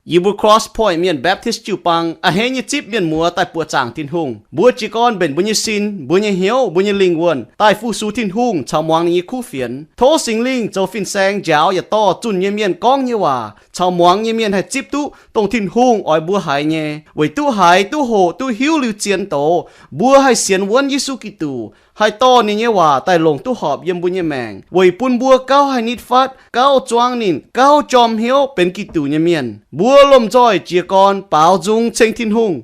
Yie mbuo Cross Point Mienh Baptist jiu-baang a'hneiv nyei zipv mienh muoz daaih buoqc zaangc Tin-Hungh. Mbuo jiez gorn mbenc mbuo nyei sin, mbuo nyei hnyouv, mbuo nyei lingh wuonh daaih fu-sux Tin-Hungh caux muangx ninh nyei kuv fienx. Tov Singx Lingh zoux fin-saeng njaaux yaac dorh zunh nyei mienh gorngv nyei waac caux muangx nyei mienh haih zipv duqv dongh Tin-Hungh oix mbuo haiz nyei, weic duqv haiz, duqv hoqc, duqv hiuv liuz zien doz, mbuo haih sienx wuonv Yesu Giduc, haih dorh ninh nyei waac daaih longc duqv horpc yiem mbuo nyei maengc, weic bun mbuo gauh haih nitv fatv, gauh zuangv ninh, gauh jorm hnyouv benx Giduc nyei mienh. Mbuo lomh nzoih jiez gorn baaux nzung ceng Tin-Hungh.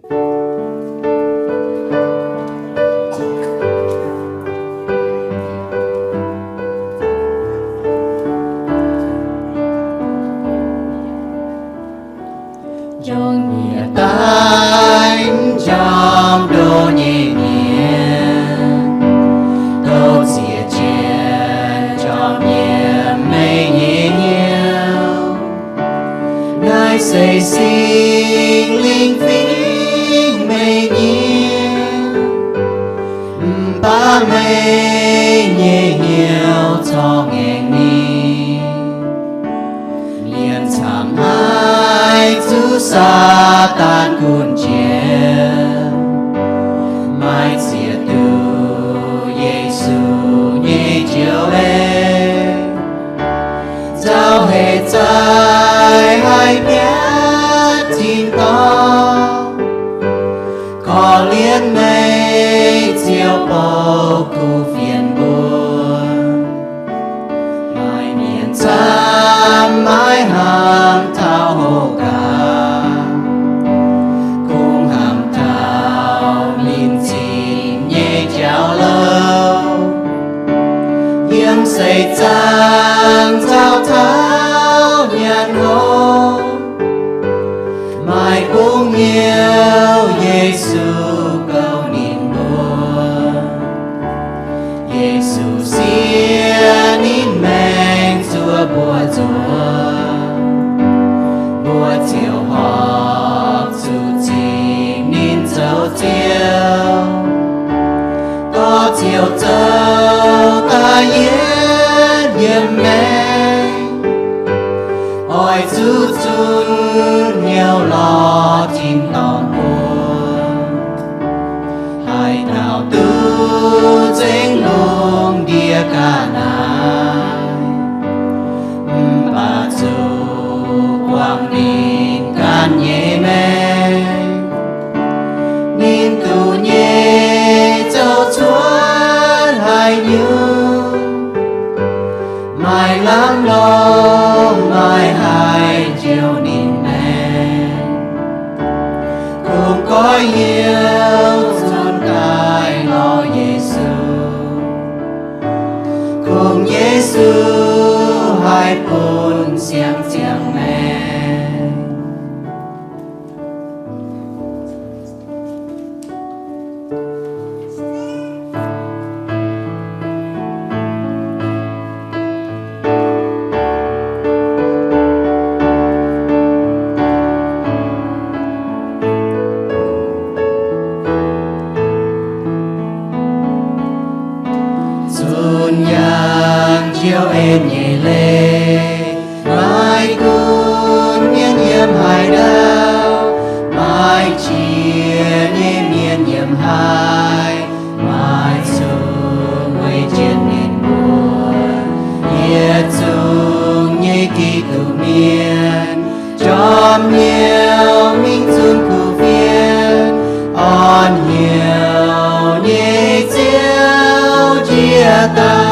Njorngv mienh daaih, njormx ndoqv nyei mienh, tov ziec jienv njormx yiem meih nyei hnyouv. Naaiv se Singx Lingh fingx meih nyei, mv baac meih nyei hnyouv corc ngaengc mingh. Mienh camv haiz zuqc Saadaan gunv jiex, maiv zieqv duqv Yesu nyei njoux leiz. Nzauh hec zaih haih biatv tin-dorngh, korv-lienh meih Ziouv bouh kuv fienx mbuo. Maaih mienh camv maiv hnamv taux hoqc gaax, kungx hnamv taux ninh zinh nyei jauv-louc. Yiem seix zaangc nzauh taux nyanc hopv, maaih bungx hnyouv Yesu gouv ninh mbuo. Yesu siev ninh maengc zuov mbuo nzuonx, mbuo ziouc horpc zuqc zipc ninh zoux Ziouv. Dorh Ziouv zoux da'yietv yiem maengc, oix zuqc zunc hnyouv lorz tin-dorngh mbuo. Haaix dauh duqv zengv lungh ndiev ga'naaiv, mv baac zuqc buangh ninh ganh nyei maengc. Ninh duqv nyei zoux cuotv haaix nyungc, maaih lamh longc maaih haih njoux ninh maengc. Kungx goiv hnyouv nzuonx daaih lorz Yesu, kungx Yesu haih bun siang-ziangh maengc. Zunc yaangh Ziouv en nyei leiz, maaih gunv mienh yiem haaix ndau, maaih qiex nyei mienh yiem haaix, maaih zungh weic jienv ninh mbuo. Yietc zungv nyei Giduc mienh, jorm hnyouv mingh zunc kuv fienx, orn hnyouv nyei Ziouv njiec daaih.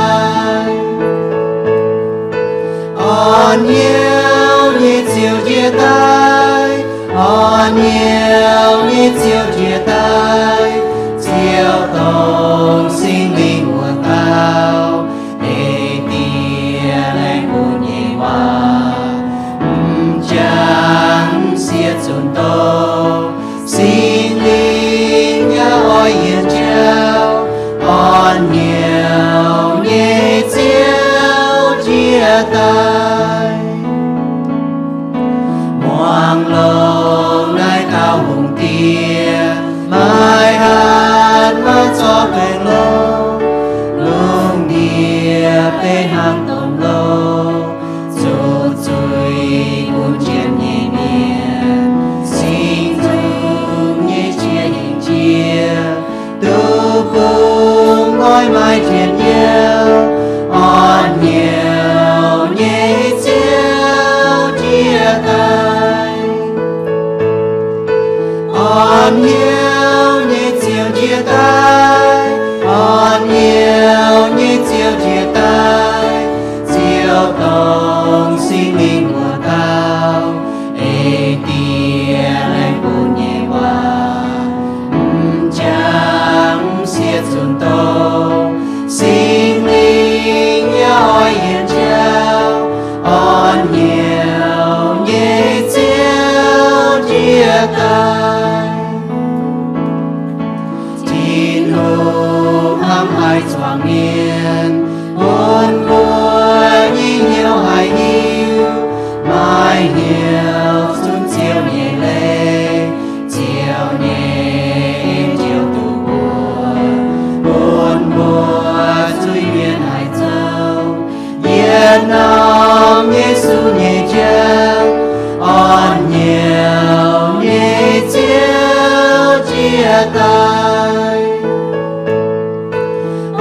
Orn hnyouv nyei Ziouv njiec daaih, orn hnyouv nyei Ziouv njiec daaih, Ziouv dongh Singx Lingh wuov dauh. Ei Die laengz bun nyei waac, mv jangx siev zunc doz, Singx Lingh yaac oix yienc jauv, orn hnyouv nyei Ziouv njiec daaih. Muangx longx naaiv dauh hungh diex, maaih hatc maaih zorqv baengh longx, lungh ndiev beiv hnangv domh loh, zuqc zuiz bun jienv nyei mienh. daaih.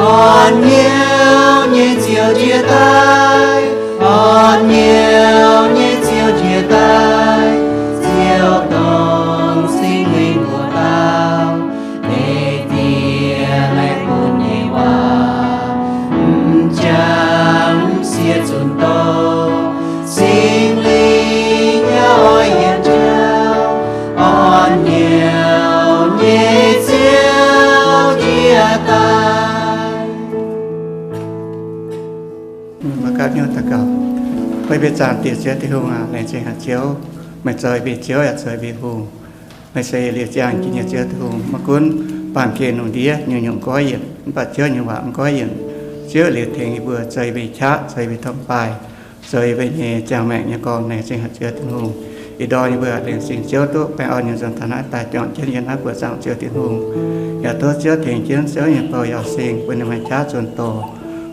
Orn hnyouv nyei Ziouv njiec daaih, orn hnyouv nyei Ziouv njiec daaih, Ziouv dongh Singx Lingh mbuox dauh, ei Diex laengz bun nyei waac, m'jangc m'sieqv zunc doz, Singx Lingh yaac oix yienc jauv, orn hnyouv nyei Ziouv njiec daaih. Mbuo gapv hnyouv daux gaux. Meih mbuo zaangc Diex Ziouv Tin-Hungh aac, laengz zingh haic Ziouv, meih zoux mbuo Ziouv yaac zoux mbuo Hungh. Meih se liuz ziangh jiex nyei Ziouv Tin-Hungh. Maiv gunv baamh gen lungh ndiev nyungc-nyungc goiv yienc, mv baac Ziouv nyei waac mv goiv yienc. Ziouv liuz tengx yie mbuo zoux yie mbuo nyei qaqv, zoux yie mbuo nyei torngv-baaih, zoux yie mbuo nyei ziangh maengc nyei gorngv. Laengz zingh haic Ziouv Tin-Hungh. Ih ndorm yie mbuo laengz zingh Ziouv duqv baengh orn nyei nzuonx taux naaiv daaih juangc jienv yiem naaiv buoqc zaangc Ziouv Tin-Hungh. Yaac tov Ziouv tengx jienv Ziouv nyei bou Yauh Sing bun ninh maaih qaqv zunh doz,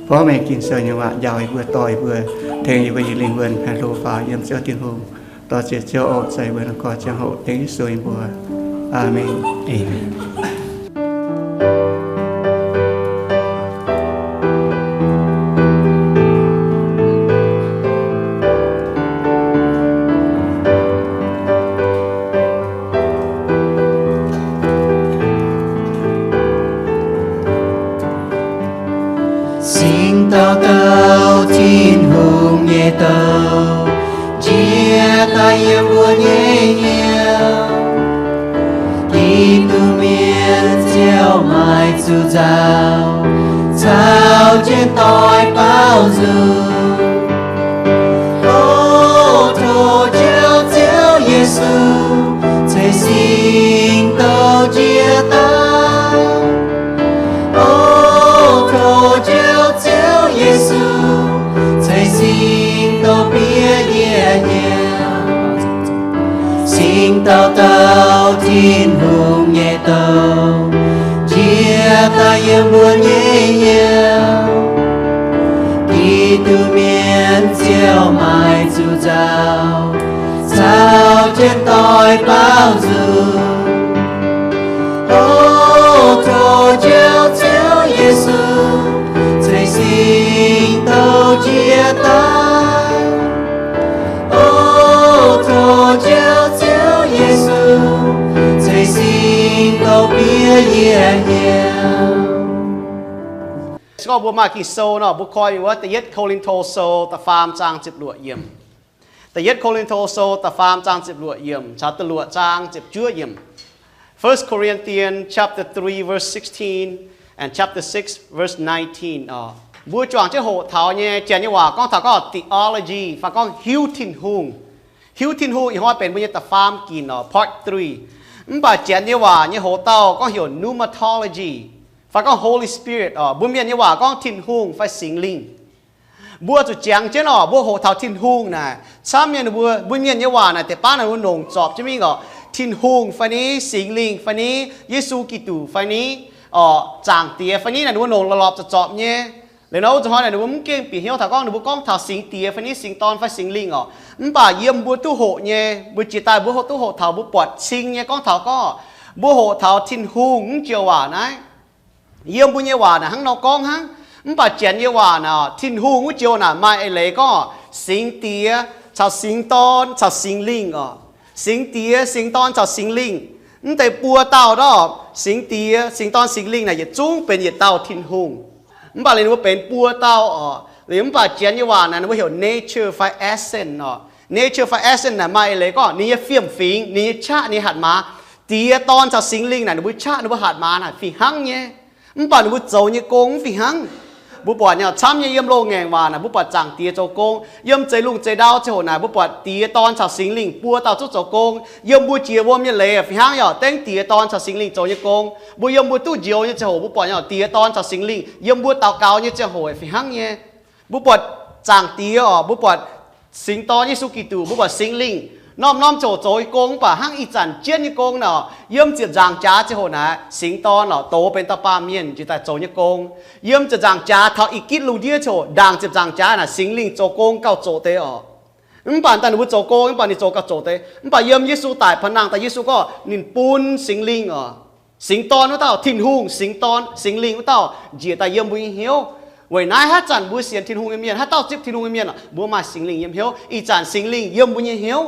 gorngv meih Ging-Sou nyei waac njaaux yie mbuo, dorh yie mbuo, tengx yie mbuo nyei lingh wuonh haih hlo faaux yiem Ziouv Tin-Hungh. Dorh ziec Ziouv oc, zoux yie mbuo nyei gorx ziangh hoc, dengv Yesu nyei mbuox. Aamen. Aamen. Singx douh douh Tin-Hungh nyei douh, njiec daaih yiem mbuo nyei hnyouv. Giduc mienh ziouc maaih zuqc nzauh, caux jienv doix baaux nzung. O tov Ziouv, Ziouv Yesu, ceix singx douh njiec daaih. O tov Ziouv, Ziouv Yesu, ceix singx douh bieqc yie hnyouv. Singx douh douh Tin-Hungh nyei douh, njiec daaih yiem mbuo nyei hnyouv. Giduc mienh ziouc maaih zuqc nzauh, caux jienv doix baaux nzung. O tov Ziouv, Ziouv Yesu, ceix singx douh njiec daaih. O tov Ziouv, Ziouv Yesu, ceix singx douh bieqc yie hnyouv. Se gorngv mbuo maaih Ging-Sou nor, mbuo koi mingh wuov Da'yietv Ko^lin^to Sou da'faam zaang ziepc luoqc yiemc. Da'yietv Ko^lin^to Sou da'faam zaang ziepc luoqc yiemc caux da'luoqc zaang ziepc juov yiemc. First Corinthians chapter three verse sixteen and chapter six verse nineteen oc. Mbuo juangc jienv hoqc taux nyei janx nyei waac gorngv taux gorngv theology fai gorngv hiuv Tin-Hungh. Hiuv Tin-Hungh ih hnoi benx mbuo nyei da'faam ginc oc, part three. Mv baac janx nyei waac nyei hoc-dauh gorngv heuc pneumatology fai gorngv Holy Spirit oc. Mbuo Mienh nyei waac gorngv Tin-Hungh fai Singx Lingh. Mbuo zuqc jangx jienv oc, mbuo hoqc taux Tin-Hungh naaic, camv nyei ninh mbuo, mbuo Mienh nyei waac naaic deix baav naaic mbuo longc zorpc jienv mingh oc. Tin-Hungh fai ni, Singx Lingh fai ni, Yesu Giduc fai ni, oc, Zaangc Diex fai ni naaic ninh mbuo longc lorpc lorpc zorpc zorpc nyei. Liuz nor wuov zuqc hnoi naaic ninh mbuo mv gengh bieqc hnyouv taux gorngv ninh mbuo gorngv taux Singx Diex fai ni, Singx Dorn fai Singx Lingh oc. Mv baac yiem mbuo duqv hoqc nyei, mbuo jiex daaih mbuo hoqc duqv hoqc taux mbuo buatc cing nyei gorngv taux gorngv, mbuo hoqc taux Tin-Hungh wuov joux waac naaiv. Yiem mbuo nyei waac naaic hnangv nor gorngv hnangv. Mv baac janx nyei waac naaic, Tin-Hungh wuov joux naaic maaih eix leiz gorngv Singx Diex caux Singx Dorn caux Singx Lingh oc. Singx Diex, Singx Dorn caux Singx Lingh. Mv deix buo dauh ndorv, Singx Diex, Singx Dorn, Singx Lingh naaic yietc zungv benx yietc dauh Tin-Hungh. Mv baac liuz ninh mbuo benx buo dauh oc. Liuz mv baac janx nyei waac naaic ninh mbuo heuc nature fai essence oc. Nature fai essence naaic maaih eix leiz gorngv ninh nyei fiem-fingx, ninh nyei qaqv, ninh nyei hatc maaz. Diex, Dorn caux Singx Lingh naaic ninh mbuo qaqv, ninh mbuo hatc maaz naaic fih hnangv nyei. Mv baac ninh mbuo zoux nyei gong mv fih hnangv. Mbuo buatc nyei camv nyei yiem loz-ngaengc waac naaic mbuo buatc Zaangc Diex zoux gong. Yiem zeix lungh zeix ndau ziangh hoc naaic mbuo buatc Diex, Dorn caux Singx Lingh buo dauh zungv zoux gong. Yiem mbuo jiex wuom nyei leiz fih hnangv yaac dengv Diex, Dorn caux Singx Lingh zoux nyei gong. Mbuo yiem mbuo duqv njoux nyei ziangh hoc mbuo buatc nyei Diex, Dorn caux Singx Lingh yiem mbuo daux gaux nyei ziangh hoc fih hnangv nyei. Mbuo buatc Zaangc Diex oc, mbuo buatc Singx Dorn, Yesu Giduc, mbuo buatc Singx Lingh norm-norm ziangh hoc zoux nyei gong. Mv baac hnangv ih zanc jienv nyei gong naaic, yiem ziepc nzaangc jaax ziangh hoc naaic, Singx Dorn oc doz benx dauh baamh mienh njiec daaih zoux nyei gong. Yiem ziepc nzaangc jaax taux ih gitv lungh ndiev ziangh hoc, ndaangc ziepc nzaangc jaax naaic Singx Lingh zoux gong gauh zoqc deix oc. Mv baac daaih ninh mbuo zoux gong, mv baac ninh zoux gauh zoqc deix. Mv baac yiem Yesu daic paav nangh daaih, Yesu gorngv ninh bun Singx Lingh oc. Singx Dorn wuov dauh, Tin-Hungh, Singx Dorn, Singx Lingh wuov dauh njiec daaih yiem mbuo nyei hnyouv. Weic naaiv haaix zanc mbuo sienx Tin-Hungh nyei mienh, haaix dauh zipv Tin-Hungh nyei mienh, mbuo maaih Singx Lingh yiem hnyouv. Ih zanc Singx Lingh yiem mbuo nyei hnyouv.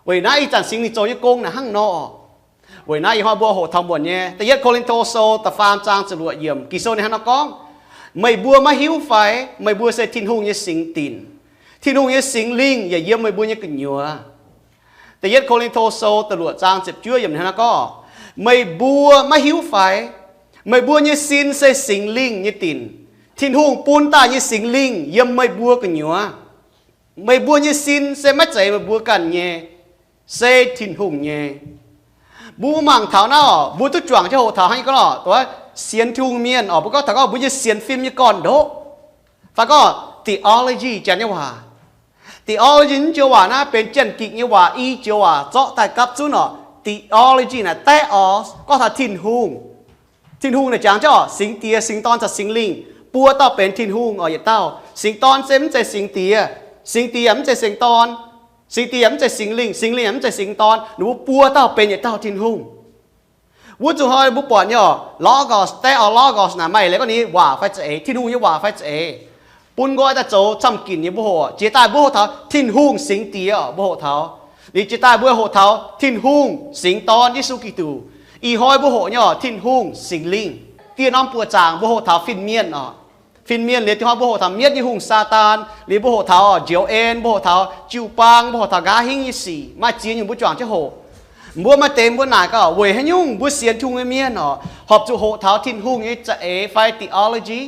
Weic naaiv ih zanc Singx Lingh zoux nyei gong naaic hnangv nor. Weic naaiv ih hnoi mbuo hoqc taux muonc nyei Da'yietv Ko^lin^to Sou da'faam zaang ziepc luoqc yiemc, Ging-Sou ninh hnangv nor gorngv, Meih mbuo maiv hiuv fai? Meih mbuo se Tin-Hungh nyei singx dinc. Tin-Hungh nyei Singx Lingh yaac yiem meih mbuo nyei gu'nyuoz. Da'yietv Ko^lin^to Sou da'luoqc zaang ziepc juov yiemc ninh hnangv nor gorngv, Meih mbuo maiv hiuv fai? Meih mbuo nyei sin se Singx Lingh nyei dinc. Tin-Hungh bun daaih nyei Singx Lingh yiem meih mbuo gu'nyuoz. Meih mbuo nyei sin se maiv zeiz meih mbuo ganh nyei, se Tin-Hungh nyei. Mbuo mangc taux naaiv oc, mbuo duqv juangc jienv hoqc taux hnangv nyei gorngv oc, sienx Tin-Hungh mienh oc, mbuo gorngv taux gorngv mbuo nyei sienx fim nyei gorn-ndoqv, fai gorngv theology janx nyei waac. Theology naaiv joux waac naaiv benx Janx-Gikc nyei waac, i joux waac zorqv daaih gapv zunv oc. Theology naaic theos, gorngv taux Tin-Hungh. Tin-Hungh naaic jangx jienv oc, Singx Diex, Singx Dorn caux Singx Lingh buo dauh benx Tin-Hungh oc, yietc dauh. Singx Dorn se mv zeiz Singx Diex, Singx Diex mv zeiz Singx Dorn, Singx Diex mv zeiz Singx Lingh, Singx Lingh mv zeiz Singx Dorn, ninh mbuo buo dauh benx yietc dauh Tin-Hungh. Wuov zuqc hnoi mbuo buatc nyei oc, logos, theos, logos naaic maaih leiz gorngv ninh waac fai za'eix, Tin-Hungh nyei waac fai za'eix, bun nqoi daaih zoux camv-ginc nyei mbuo hoqc. Jiex daaih mbuo hoqc taux Tin-Hungh Singx Diex oc, mbuo hoqc taux. Liuz jiex daaih mbuo hoqc taux Tin-Hungh Singx Dorn Yesu Giduc. Ih hnoi mbuo hoqc nyei oc, Tin-Hungh Singx Lingh. Dieh norm buoqc zaangc mbuo hoqc taux fin-mienh oc. Fin-mienh liuz, dieh hnoi mbuo hoqc taux mietv nyei hungh, Saadaan. Liuz mbuo hoqc taux oc, njoux en, mbuo hoqc taux jiu-baang, mbuo hoqc taux nqa'haav hingv nyei sic, maaih ziex nyungc mbuo juangc jienv hoqc. Mbuo maaih deix mbuo naaic gaax, weic haaix nyungc mbuo sienx Tin-Hungh nyei mienh oc, horpc zuqc hoqc taux Tin-Hungh nyei za'eix fai theology?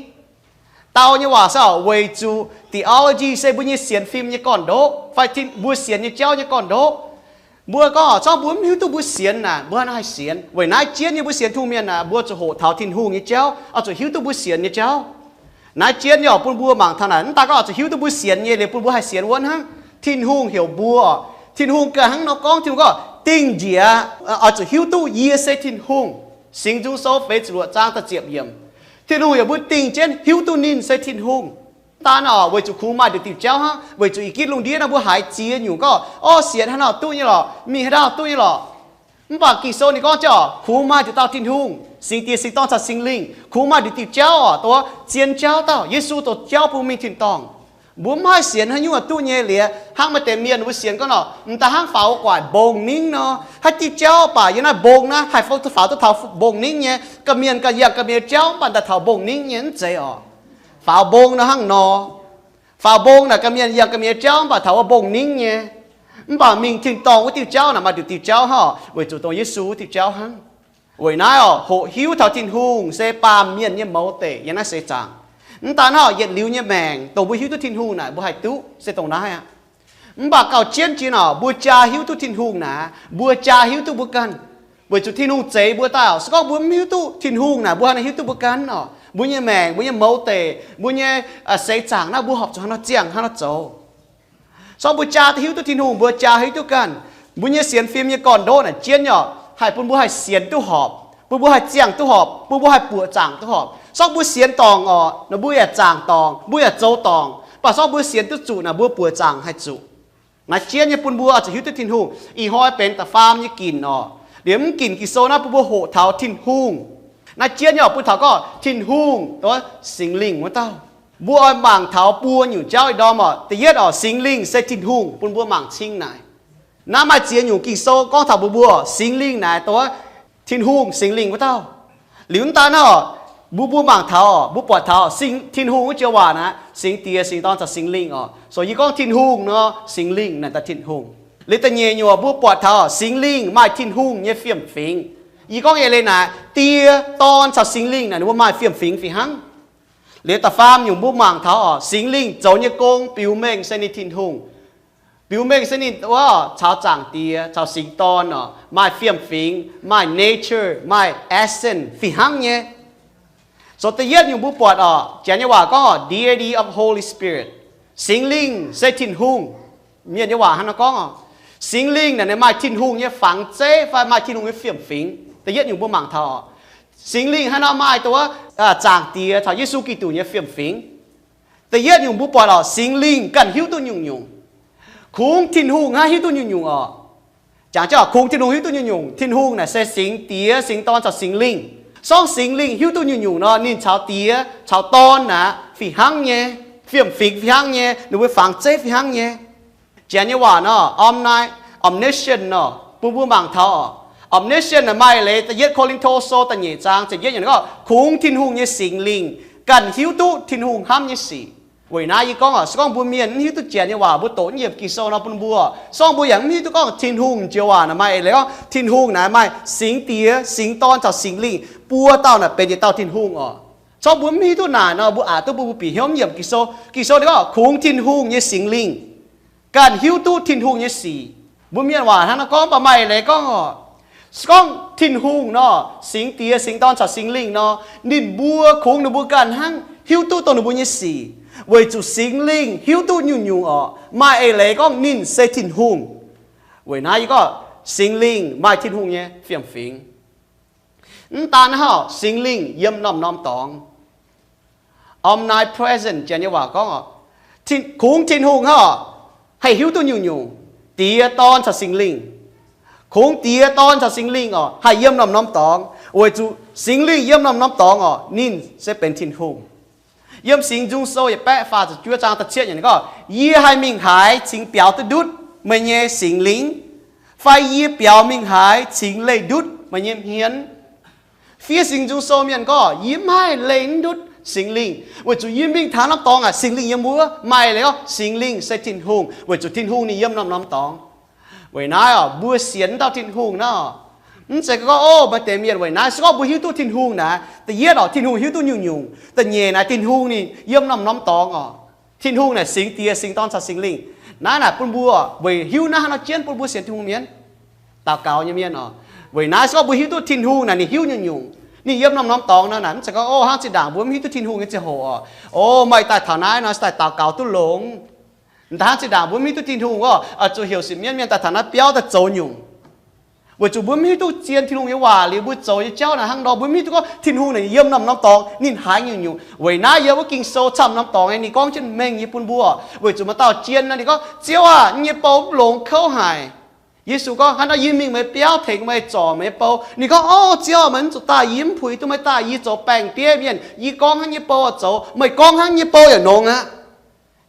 Dau nyei waac se oc, weic zuqc theology se mbuo nyei sienx fim nyei gorn-ndoqv fai mbuo sienx nyei jauv nyei gorn-ndoqv. Mbuo gorngv oc, zorngv mbuo mv hiuv duqv mbuo sienx naaic, mbuo haaix nor haih sienx? Weic naaiv jienv nyei mbuo sienx Tin-Hungh mienh naaic, mbuo zuqc hoqc taux Tin-Hungh nyei jauv, oix zuqc hiuv duqv mbuo sienx nyei jauv. Naaiv jienv nyei oc, bun mbuo mangc taux naaic, mv daaih gorngv oix zuqc hiuv duqv mbuo sienx nyei liuz bun mbuo haih sienx wuov hnangv. Tin-Hungh heuc mbuo, Tin-Hungh ganh hnangv nor gorngv, Tin-Hungh gorngv, Dingh njiec oix zuqc hiuv duqv yie se Tin-Hungh. Singx Nzung Sou feix ziepc luoqc zaang da'ziepc yiemc. Tin-Hungh heuc mbuo dingh jienv hiuv duqv ninh se Tin-Hungh. Mv daan oc, weic zuqc kungx maaih nduqc diuh jauv hnangv, weic zuqc ih gitv lungh ndiev naaiv mbuo haiz ziex nyungc gorngv, orv, sienx haaix nor duqv nyei lorqc, mingh haaix dauh duqv nyei lorqc. Mv baac Ging-Sou ninh gorngv jienv oc, kungx maaih nduqc dauh Tin-Hungh, Singx Diex, Singx Dorn caux Singx Lingh, kungx maaih nduqc diuh jauv oc, dongh zien jauv dauh, Yesu dongh jauv bun mingh tin-dorngh. Mbuo mv haih sienx haaix nyungc duqv nyei liuz, hnangv maaih deix mienh mbuo sienx gorngv nor, m'daaih hnangv faaux wuov gu'nguaaic mbong ningv nor, haaix diuh jauv baac yiem naaiv mbong naaiv haih faaux duqv taux mbong ningv nyei, ga'mienh ganh yangh ga'mienh jauv mv baac m'daaih taux mbong ningv nyei, mv zeiz oc. Faaux mbong nor hnangv nor. Faaux mbong naaic ga'mienh yangh ga'mienh jauv mv baac taux wuov mbong ningv nyei. Mv baac mingh tin-dorngh wuov diuh jauv naaic maaih nduqc diuh jauv hnangv, weic zuqc dongh Yesu wuov diuh jauv hnangv. Weic naaiv oc, hoqc hiuv taux Tin-Hungh se baamh mienh nyei mouz deic yiem naaiv seix zaangc. Mv daan hnangv oc, yietc liuz nyei maengc dongh mbuo hiuv duqv Tin-Hungh naaic mbuo haih duqv se dongh naaiv aqv. Mv baac gauh jienv jiex oc, mbuo jaa hiuv duqv Tin-Hungh naaic, mbuo jaa hiuv duqv mbuo ganh. Weic zuqc Tin-Hungh zeix mbuo daaih oc, se gorngv mbuo mv hiuv duqv Tin-Hungh naaic, mbuo haaix nor hiuv duqv mbuo ganh oc? Mbuo nyei maengc, mbuo nyei mouz deic, mbuo nyei seix zaangc naaiv mbuo horpc zuqc haaix nor ziangh haaix nor zoux? Se gorngv mbuo jaa hiuv duqv Tin-Hungh, mbuo jaa hiuv duqv ganh. Mbuo nyei sienx fim nyei gorn-ndoqv naaic jienv nyei oc, haih bun mbuo haih sienx duqv horpc, bun mbuo haih ziangh duqv horpc, bun mbuo haih buoqc zaangc duqv horpc. Se gorngv mbuo sienx dorngc oc, naaic mbuo yaac zaangc dorngc, mbuo yaac zoux dorngc. Mv baac se gorngv mbuo sienx duqv zuqc naaic, mbuo buoqc zaangc haih zuqc. Naaiv jienv nyei bun mbuo oix zuqc hiuv duqv Tin-Hungh. Ih hnoi benx da'faam nyei ginc oc. Liuz mv ginc Ging-Sou naaiv bun mbuo hoqc taux Tin-Hungh. Naaiv jienv nyei oc, bun taux gorngv Tin-Hungh, Singx Lingh wuov dauh. Mbuo oix mangc taux buo nyungc jauv ih ndorm oc. Da'yietv oc, Singx Lingh se Tin-Hungh, bun mbuo mangc cing naaic. Naaiv maaih ziex nyungc Ging-Sou gorngv taux mbuox mbuo Singx Lingh naaic dongh Tin-Hungh, Singx Lingh wuov dauh. Liuz mv daan naaiv oc, mbuo mbuo mangc taux oc, mbuo buatc taux Singx, Tin-Hungh wuov joux waac naaic, Singx Diex, Singx Dorn caux Singx Lingh oc. So yie gorngv Tin-Hungh nor, Singx Lingh naaic daaih Tin-Hungh. Liuz da'nyeic nyungc mbuo buatc taux Singx Lingh maaih Tin-Hungh nyei fiem-fingx. Yie gorngv eix leiz naaic, Die, Dorn caux Singx Lingh naaic ninh mbuo maaih fiem-fingx fih hnangv. Liuz da'faam nyungc mbuo mangc taux oc, Singx Lingh zoux nyei gong biux mengh se ninh Tin-Hungh. Biux mengh se ninh wuov caux Zaangc Diex caux Singx Dorn oc, maaih fiem-fingx, maaih nature, maaih essence fih hnangv nyei. So da'yietv nyungc mbuo buatc oc, Janx nyei waac gorngv oc, deity of Holy Spirit. Singx Lingh se Tin-Hungh. Mienh nyei waac hnangv nor gorngv oc, Singx Lingh naaic ninh maaih Tin-Hungh nyei fangx zeiv fai maaih Tin-Hungh nyei fiem-fingx. Da'yietv nyungc mbuo mangc taux oc, Singx Lingh hnangv nor maaih dongh wuov Zaangc Diex caux Yesu Giduc nyei fiem-fingx. Da'yietv nyungc mbuo buatc oc, Singx Lingh ganh hiuv duqv nyungc-nyungc. Kungx Tin-Hungh hnangv hiuv duqv nyungc-nyungc oc. Jangx jienv kungx Tin-Hungh hiuv duqv nyungc-nyungc, Tin-Hungh naaic se Singx Diex, Singx Dorn caux Singx Lingh. Sorng Singx Lingh hiuv duqv nyungc-nyungc nor, ninh caux Diex caux Dorn naaic fih hnangv nyei, fiem fingx fih hnangv nyei, ninh mbuo fangx zeiv fih hnangv nyei. Janx nyei waac nor, omni-, omniscient nor, bun mbuo mangc taux. Omniscient naaic maaih leiz da'yietv Ko^lin^to Sou da'nyeic zaang ziepc yietv nyei gorngv, kungx Tin-Hungh nyei Singx Lingh ganh hiuv duqv Tin-Hungh hnamv nyei sic. Weic naaiv yie gorngv oc, se gorngv mbuo mienh mv hiuv duqv Janx nyei waac, mbuo doqc mv yiemc Ging-Sou nor bun mbuo, se gorngv mbuo yaac mv hiuv duqv gorngv Tin-Hungh njoux waac naaic maaih eix leiz gorngv Tin-Hungh naaic maaih Singx Diex, Singx Dorn caux Singx Lingh, buo dauh naaic benx yietc dauh Tin-Hungh oc. Se gorngv mbuo mv hiuv duqv naaic nor, mbuo aqc duqv mbuo, mbuo bieqc hnyouv mv yiemc Ging-Sou. Ging-Sou ninh gorngv kungx Tin-Hungh nyei Singx Lingh ganh hiuv duqv Tin-Hungh nyei sic. Mbuo mienh waac hnangv naaiv gorngv, mv baac maaih eix leiz gorngv oc, se gorngv Tin-Hungh nor, Singx Diex, Singx Dorn caux Singx Lingh nor, ninh mbuo kungx ninh mbuo ganh hnangv hiuv duqv dongh ninh mbuo nyei sic, weic zuqc Singx Lingh hiuv duqv nyungc-nyungc oc. Maaih eix leiz gorngv ninh se Tin-Hungh. Weic naaiv yie gorngv Singx Lingh maaih Tin-Hungh nyei fiem-fingx. Mv daan hnangv, Singx Lingh yiem norm-norm dorngx. Omnipresent, Janx nyei waac gorngv oc, kungx Tin-Hungh hnangv oc, haih hiuv duqv nyungc-nyungc, Diex, Dorn caux Singx Lingh. Kungx Diex, Dorn caux Singx Lingh oc, haih yiem norm-norm dorngx, weic zuqc Singx Lingh yiem norm-norm dorngx oc, ninh se benx Tin-Hungh. Yiem Singx Nzung Sou yietc baeqv faah ziepc juov zaang da'cietv nyei gorngv, yie haih mingh haaix cingx biaux duqv ndutv meih nyei Singx Lingh? Fai yie biaux mingh haaix cingx leih ndutv meih nyei hmien? Fiev Singx Nzung Sou mienh gorngv, yie mv haih leih ndutv Singx Lingh, weic zuqc yie mingh taux norm dorngx aqv, Singx Lingh yiem wuov. Maaih leiz gorngv Singx Lingh se Tin-Hungh, weic zuqc Tin-Hungh ninh yiem norm-norm dorngx. Weic naaiv oc, mbuo sienx dauh Tin-Hungh naaiv, mv zeiz gorngv, o, maaih deix mienh weic naaiv, se gorngv mbuo hiuv duqv Tin-Hungh naaic, da'yietv oc, Tin-Hungh hiuv duqv nyungc-nyungc. Da'nyeic naaic, Tin-Hungh ninh yiem norm-norm dorngx oc. Tin-Hungh naaic Singx Diex, Singx Dorn caux Singx Lingh. Naaiv naaic bun mbuo weic hiuv naaiv hnangv nor jienv bun mbuo sienx Tin-Hungh mienh, daux gaux nyei mienh oc. Weic naaiv se gorngv mbuo hiuv duqv Tin-Hungh naaic ninh hiuv nyungc-nyungc, ninh yiem norm-norm dorngx nor naaic, mv zeiz gorngv, o, hnangv zinh ndaangc mbuo mv hiuv duqv Tin-Hungh nyei ziangh hoc oc, o, meih daaih taux naaiv nor se daaih daux gaux duqv longx. Hnangv zinh ndaangc mbuo mv hiuv duqv Tin-Hungh oc, zuqc heuc sic mienv mienh daaih taux naaiv biauv daaih zoux nyungc. Weic zuqc mbuo mv hiuv duqv zien Tin-Hungh nyei waac liuz mbuo zoux nyei jauv naaic hnangv nor, mbuo mv hiuv duqv gorngv Tin-Hungh naaic yiem norm-norm dorngx ninh haiz nyungc-nyungc. Weic naaiv yiem wuov Ging-Sou camv norm dorngx ninh gorngv jienv mengh nyei bun mbuo. Weic zuqc maaih dauh jien nor ninh gorngv, Ziouv aah! Yie nyei bou mv longx kouv haic. Yesu gorngv, Hnangv nor yie mingh meih biauv tengx meih zorc meih nyei bou. Ninh gorngv, O Ziouv, meih mv zuqc daaih, yie mv puix duqv meih daaih. Yie zoux baeng-bieiv mienh, yie gorngv hnangv nyei bou oix zoux, meih gorngv hnangv nyei bou yaac nongx aqv.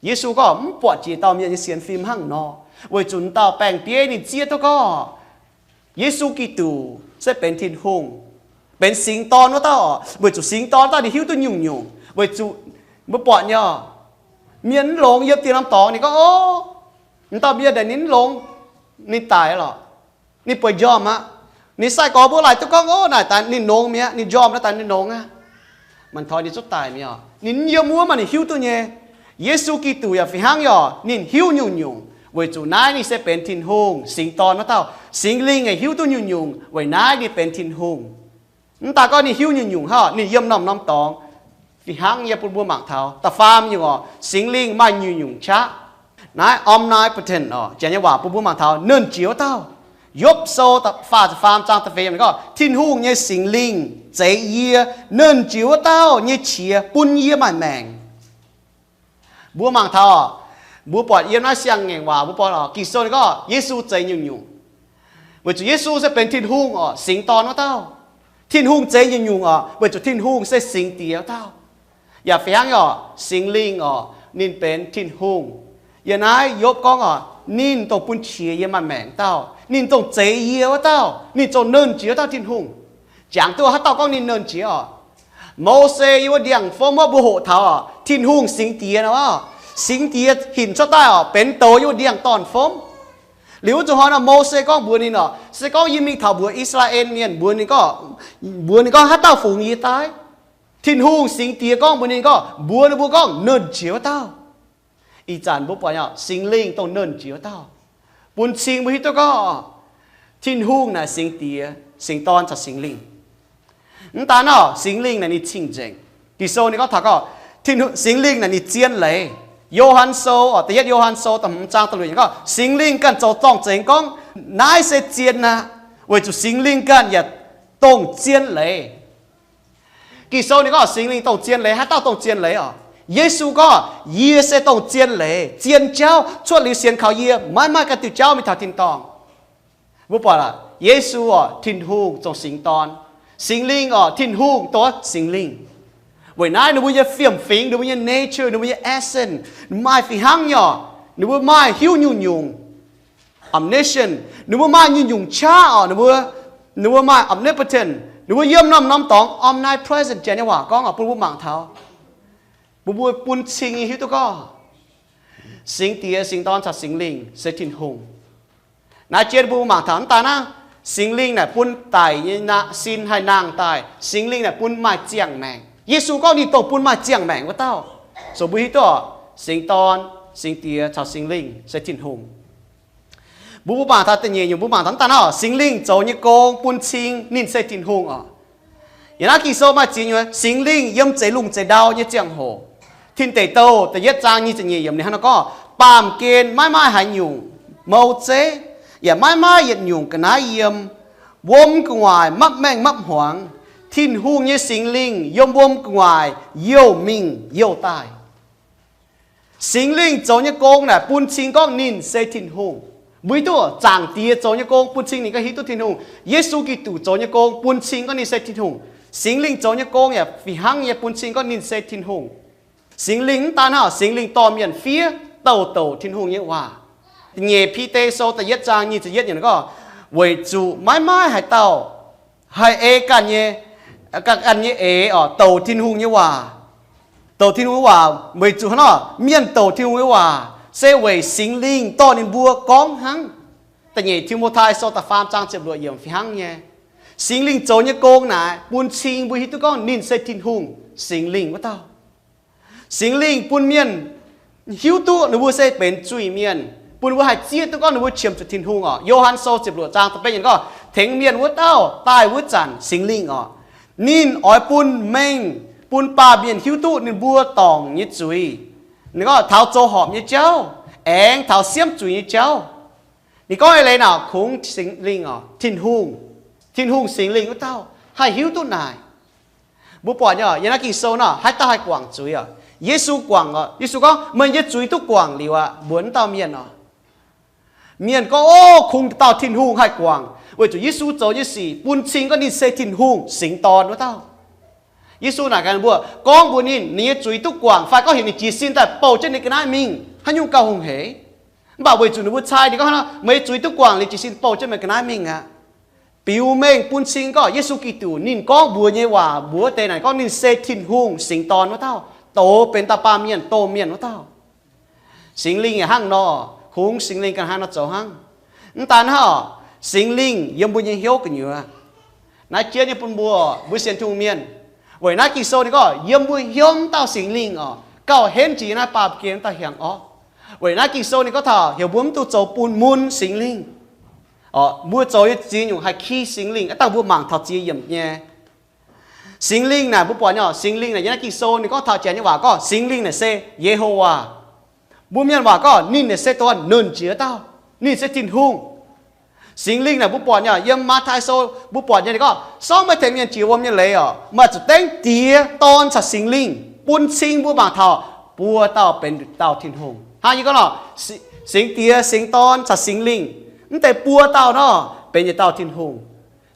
Yesu gorngv mv buatc jiex dauh mienh nyei sienx fim hnangv nor, weic zuqc dauh baeng-bieiv ninh zieqv duqv gorngv Yesu Giduc se benx Tin-Hungh, benx Singx Dorn wuov dauh oc. Weic zuqc Singx Dorn dauh ninh hiuv duqv nyungc-nyungc. Weic zuqc mbuo buatc nyei, mienh mv longx yiem dieh norm dorngx, ninh gorngv, O, m'dauh mienh naaic ninh mv longx, ninh daic lorqc, ninh bueix njormh aqv. Ninh sai-gorx mbuo laaic duqv gorngv, O, naaic daaih ninh nongx mi'aqv, ninh njormh naaiv daaih ninh nongx aqv. Mangc taux ninh zungv daic mi'aqv. Ninh mv yiem wuov maah, ninh hiuv duqv nyei. Yesu Giduc yaac fih hnangv nyei, ninh hiuv nyungc-nyungc. Weic zuqc naaiv ninh se benx Tin-Hungh, Singx Dorn wuov dauh. Singx Lingh yaac hiuv duqv nyungc-nyungc, weic naaiv ninh benx Tin-Hungh. Mv daaih gorngv ninh hiuv nyungc-nyungc hnangv, ninh yiem norm-norm dorngx. Fih hnangv nyei bun mbuo mangc taux. Da'faam nyungc oc, Singx Lingh maaih nyungc-nyungc qaqv. Naaiv omnipotent oc, janx nyei waac bun mbuo mangc taux Nernh Jiex wuov dauh. Yopv Sou faah ziepc faam zaang da'feix gorngv, Tin-Hungh nyei Singx Lingh zeix yie, Nernh Jiex wuov dauh nyei qiex bun yie maaih maengc. Mbuo mangc taux, mbuo buatc yiem naaiv siang-ngaengc waac mbuo buatc oc, Ging-Sou ninh gorngv Yesu zeix nyungc-nyungc. Weic zuqc Yesu se benx Tin-Hungh oc, Singx Dorn wuov dauh. Tin-Hungh zeix nyungc-nyungc oc, weic zuqc Tin-Hungh se Singx Diex wuov dauh. Yaac fih hnangv oc, Singx Lingh oc, ninh benx Tin-Hungh. Yiem naaiv Yopv gorngv oc, ninh dongh bun qiex yie maaih maengc dauh, ninh dongh zeix yie wuov dauh, ninh dongh Nernh Jiex wuov dauh Tin-Hungh. Jangx duqv haaix dauh gorngv ninh Nernh Jiex oc? Mose yiem wuov ndiangx-fomv wuov mbuo hoqc taux oc, Tin-Hungh Singx Diex nor, Singx Diex hinc cuotv daaih oc, benx douz yiem wuov ndiangx-dorn-fomv. Liuz wuov zuqc hnoi nor Mose gorngv mbuox ninh oc, se gorngv yie mingh taux mbuox I^saa^laa^en Mienh, mbuox ninh gorngv, mbuox ninh gorngv haaix dauh fungx yie daaih? Tin-Hungh Singx Diex gorngv mbuox ninh gorngv, mbuox ninh mbuo gorngv, Nernh Jiex wuov dauh. Ih zanc mbuo buatc nyei, Singx Lingh dongh Nernh Jiex wuov dauh, bun cing mbuo hiuv duqv gorngv Tin-Hungh naaic Singx Diex, Singx Dorn caux Singx Lingh. Mv daan naaiv, Singx Lingh naaic ninh cing-nzengc. Ging-Sou ninh gorngv taux gorngv, Singx Lingh naaic ninh zien leiz. Yo^han Sou, da'yietv Yo^han Sou da'hmz zaang da'luoqc yiemc gorngv, Singx Lingh ganh zoux zorng-zengx gorngv, naaiv se zien aqv, weic zuqc Singx Lingh ganh yaac dongh zien leiz. Ging-Sou ninh gorngv Singx Lingh dongh zien leiz. Haaix dauh dongh zien leiz oc? Yesu gorngv, Yie se dongh zien leiz, zien jauv. Cuotv liuz sienx kaux yie, maiv maaih ganh diuh jauv mingh taux tin-dorngh. Mbuo buatc aqv, Yesu orqc, Tin-Hungh zoux Singx Dorn. Singx Lingh orqc, Tin-Hungh dongh Singx Lingh. Weic naaiv ninh mbuo nyei fiem-fingx, ninh mbuo nyei nature, ninh mbuo nyei essence maaih fih hnangv nyei orqc. Ninh mbuo maaih hiuv nyungc-nyungc, omniscient. Ninh mbuo maaih nyungc-nyungc qaqv orqc. Ninh mbuo, ninh mbuo maaih omnipotent. Ninh mbuo yiem norm-norm dorngx, omnipresent, janx nyei waac gorngv orqc, bun mbuo mangc taux, bun mbuo bun cing nyei hiuv duqv gorngv Singx Diex, Singx Dorn caux Singx Lingh se Tin-Hungh. Naaiv jien bun mbuo mangc taux mv daaih naaiv, Singx Lingh naaic bun daic nyei sin haih nangh daaih. Singx Lingh naaic bun maaih ziangh maengc. Yesu gorngv ninh dongh bun maaih ziangh maengc wuov dauh. So mbuo hiuv duqv orqc, Singx Dorn, Singx Diex caux Singx Lingh se Tin-Hungh. Mbuo, mbuo mangc taux da'nyeic nyungc, mbuo mangc taux mv daaih naaiv orqc, Singx Lingh zoux nyei gong bun cing ninh se Tin-Hungh orqc. Yiem naaiv Ging-Sou maaih ziex nyungc, Singx Lingh yiem zeix lungh zeix ndau nyei ziangh hoc. Tin Deic Douh da'yietv zaang nyic ziepc nyeic yiemc ninh hnangv naaiv gorngv, baamh gen maiv maaih haaix nyungc mou zeiv, yaac maiv maaih yietc nyungc ga'naaiv yiem, wuom gu'nguaaic mapv maengh mapv hmuangx. Tin-Hungh nyei Singx Lingh yiem wuom gu'nguaaic youh mingh youh daaih. Singx Lingh zoux nyei gong naaic bun cing gorngv ninh se Tin-Hungh. Mbuo hiuv duqv Zaangc Diex zoux nyei gong bun cing ninh ganh hiuv duqv Tin-Hungh. Yesu Giduc zoux nyei gong bun cing gorngv ninh se Tin-Hungh. Singx Lingh zoux nyei gong yaac fih hnangv nyei bun cing gorngv ninh se Tin-Hungh. Singx Lingh mv daan hnangv, Singx Lingh dorh mienh fiev douc douc Tin-Hungh nyei waac. Nyeic Bide Sou da'yietv zaang nyic ziepc yietv nyungc gorngv, weic zuqc maiv maaih haaix dauh haih ei ganh nyei, ganh nyei eix orqc, douc Tin-Hungh nyei waac. Douc Tin-Hungh nyei waac weic zuqc hnangv nor, mienh douc Tin-Hungh nyei waac se weic Singx Lingh dorh ninh mbuo gorngv hnangv. Da'nyeic Ti^mo^tai Sou da'faam zaang ziepc luoqc yiemc fih hnangv nyei. Singx Lingh zoux nyei gong naaic bun cing mbuo hiuv duqv gorngv ninh se Tin-Hungh, Singx Lingh wuov dauh. Singx Lingh bun mienh hiuv duqv ninh mbuo se benx zuiz-mienh, bun ninh mbuo haih zieqv duqv gorngv ninh mbuo qiemx zuqc Tin-Hungh orqc. Yo^han Sou ziepc luoqc zaang da'betv yiemc gorngv, tengx mienh wuov dauh daaih wuov zanc Singx Lingh orqc, ninh oix bun mengh, bun baamh mienh hiuv duqv ninh mbuo dorngc nyei zuiz. Ninh gorngv taux zoux horpc nyei jauv, aengx taux siemv zuiz nyei jauv. Ninh gorngv eix leiz naaic kungx Singx Lingh orqc, Tin-Hungh, Tin-Hungh Singx Lingh wuov dauh haih hiuv duqv naaic. Mbuo buatc nyei orqc, yiem naaiv Ging-Sou nor, haaix dauh haih guangc zuiz orqc? Yesu guangc orqc. Yesu gorngv, meih nyei zuiz duqv guangc liuz aqv, mbuox wuov dauh mienh orqc. Mienh gorngv, o, kungx dauh Tin-Hungh haih guangc, weic zuqc Yesu zoux nyei sic bun cing gorngv ninh se Tin-Hungh Singx Dorn wuov dauh. Yesu naaic gaax mbuo, gorngv mbuox ninh, ninh nyei zuiz duqv guangc fai gorngv heuc ninh jiez sin daaih bouh jienv ninh ga'naaiv mingh, haaix nyungc gauh hungh hec. Mv baac weic zuqc ninh mbuo cai, ninh gorngv hnangv nor, meih nyei zuiz duqv guangc liuz jiez sin bouh jienv meih ga'naaiv mingh aqv. Biux mengh bun cing gorngv Yesu Giduc ninh gorngv mbuox nyei waac, mbuox deix naaic gorngv ninh se Tin-Hungh Singx Dorn wuov dauh, doz benx dauh baamh mienh, domh mienh wuov dauh. Singx Lingh yaac hnangv nor, kungx Singx Lingh ganh hnangv nor zoux hnangv. Mv daan hnangv orqc, Singx Lingh yiem mbuo nyei hnyouv gu'nyuoz. Naaiv jienv nyei bun mbuo, mbuo sienx Tin-Hungh mienh. Weic naaiv Ging-Sou ninh gorngv yiem mbuo hnyouv wuov dauh Singx Lingh orqc, gauh henv jiex yiem naaiv baamh gen wuov dauh hiaangx orqv. Weic naaiv Ging-Sou ninh gorngv taux heuc mbuo mv dungx zoux bun mun Singx Lingh. Orqc, mbuo zoux nyei ziex nyungc haih ki Singx Lingh, aav dangh mbuo mangc taux ziex yiemc nyei. Singx Lingh naaic mbuo buatc nyei orqc, Singx Lingh naaic yiem naaiv Ging-Sou ninh gorngv taux janx nyei waac gorngv Singx Lingh naaic se Yehowa. Mbuo mienh waac gorngv ninh naaic se dongh wuov Nernh Jiex dauh, ninh se Tin-Hungh. Singx Lingh naaic mbuo buatc nyei orqc, yiem Matv^tai Sou mbuo buatc nyei ninh gorngv, sorng meih tengx mienh jiex wuom nyei leiz orqc, meih zuqc dengv Diex, Dorn caux Singx Lingh. Bun cing mbuo mangc taux buo dauh benx dauh Tin-Hungh. Hnangv yie gorngv nor, Singx Diex, Singx Dorn caux Singx Lingh, mv deix buo dauh nor benx yietc dauh Tin-Hungh.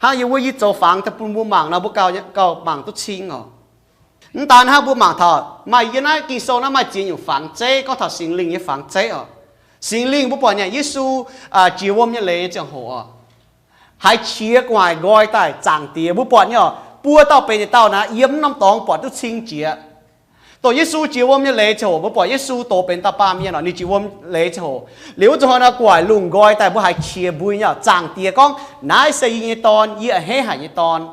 Hnangv yie wuov yie zoux fangx daaih bun mbuo mangc nor, mbuo gauh, gauh mangc duqv cing orqc. Mv daan hnangv, mbuo mangc taux maaih yiem naaiv Ging-Sou naaiv maaih ziex nyungc fangx zeiv gorngv taux Singx Lingh nyei fangx zeiv orqc. Singx Lingh mbuo buatc nyei Yesu jiex wuom nyei leiz nyei ziangh hoc orqc, haiz qiex gu'nguaaic nqoi daaih, Zaangc Diex, mbuo buatc nyei orqc, buo dauh benx yietc dauh naaiv yiem norm dorngx buatc duqv cing jiex. Dongh Yesu jiex wuom nyei leiz ziangh hoc mbuo buatc Yesu doz benx dauh baamh mienh orqc, ninh jiex wuom leiz ziangh hoc, liuz wuov zuqc hnoi nor gu'nguaaic lungh nqoi daaih, mbuo haiz qiex mbui nyei, Zaangc Diex gorngv, naaiv se yie nyei Dorn, yie a'hneiv haic nyei Dorn.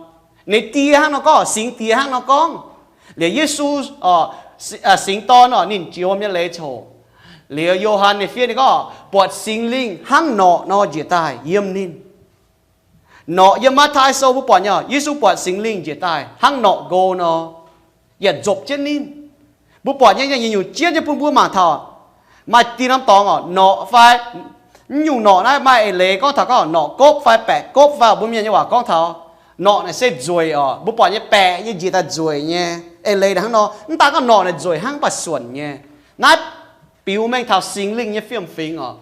Ninh Die hnangv nor gorngv, Singx Diex hnangv nor gorngv. Liuz Yesu, Singx Dorn orqc, ninh jiex wuom nyei leiz ziangh hoc, liuz Yo^han ninh fiev ninh gorngv buatc Singx Lingh hnangv norqc nor njiec daaih yiem ninh. Norqc yiem Matv^tai Sou mbuo buatc nyei, Yesu buatc Singx Lingh njiec daaih hnangv norqc nqo nor, yaac nzopc jienv ninh. Mbuo buatc nyei, nyungc-nyungc jienv nyei bun mbuo mangc taux. Maaih deix norm dorngx orqc, norqc fai, mv nyungc norqc naaiv maaih eix leiz gorngv taux gorngv norqc gopv fai baeqc gopv fai, mbuo mienh nyei waac gorngv taux norqc naaic se nzueic orqc. Mbuo buatc nyei baeqc nyei njiec daaih nzueic nyei. Eix leiz hnangv nor, mv daan gorngv norqc naaic nzueic hnangv, mv baac suonc nyei. Naaiv biux mengh taux Singx Lingh nyei fiem-fingx orqc.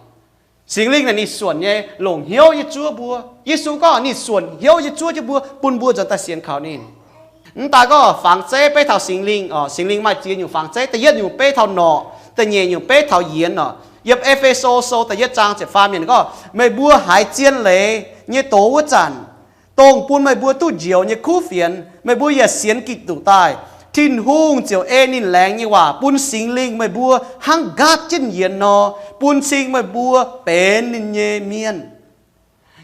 Singx Lingh naaic ninh suonc nyei longc hnyouv nyei zuov mbuo. Yesu gorngv ninh suonc hnyouv nyei zuov jienv mbuo, bun mbuo nzuonx daaih sienx kaux ninh. Mv daaih gorngv fangx zeiv beiv taux Singx Lingh oc. Singx Lingh maaih ziex nyungc fangx zeiv. Da'yietv nyungc beiv taux norqc, da'nyeic nyungc beiv taux yienx oc. Yiem E^fe^so Sou da'yietv zaang ziepc faam yiemc gorngv, meih mbuo haiz zien leiz nyei doz wuov zanc, dongh bun meih mbuo duqv njoux nyei kuv fienx, meih mbuo yaac sienx Giduc daaih, Tin-Hungh ziouc ei ninh laengz nyei waac bun Singx Lingh meih mbuo hnangv nqaatv jienv yienx nor, bun cing meih mbuo benx ninh nyei mienh.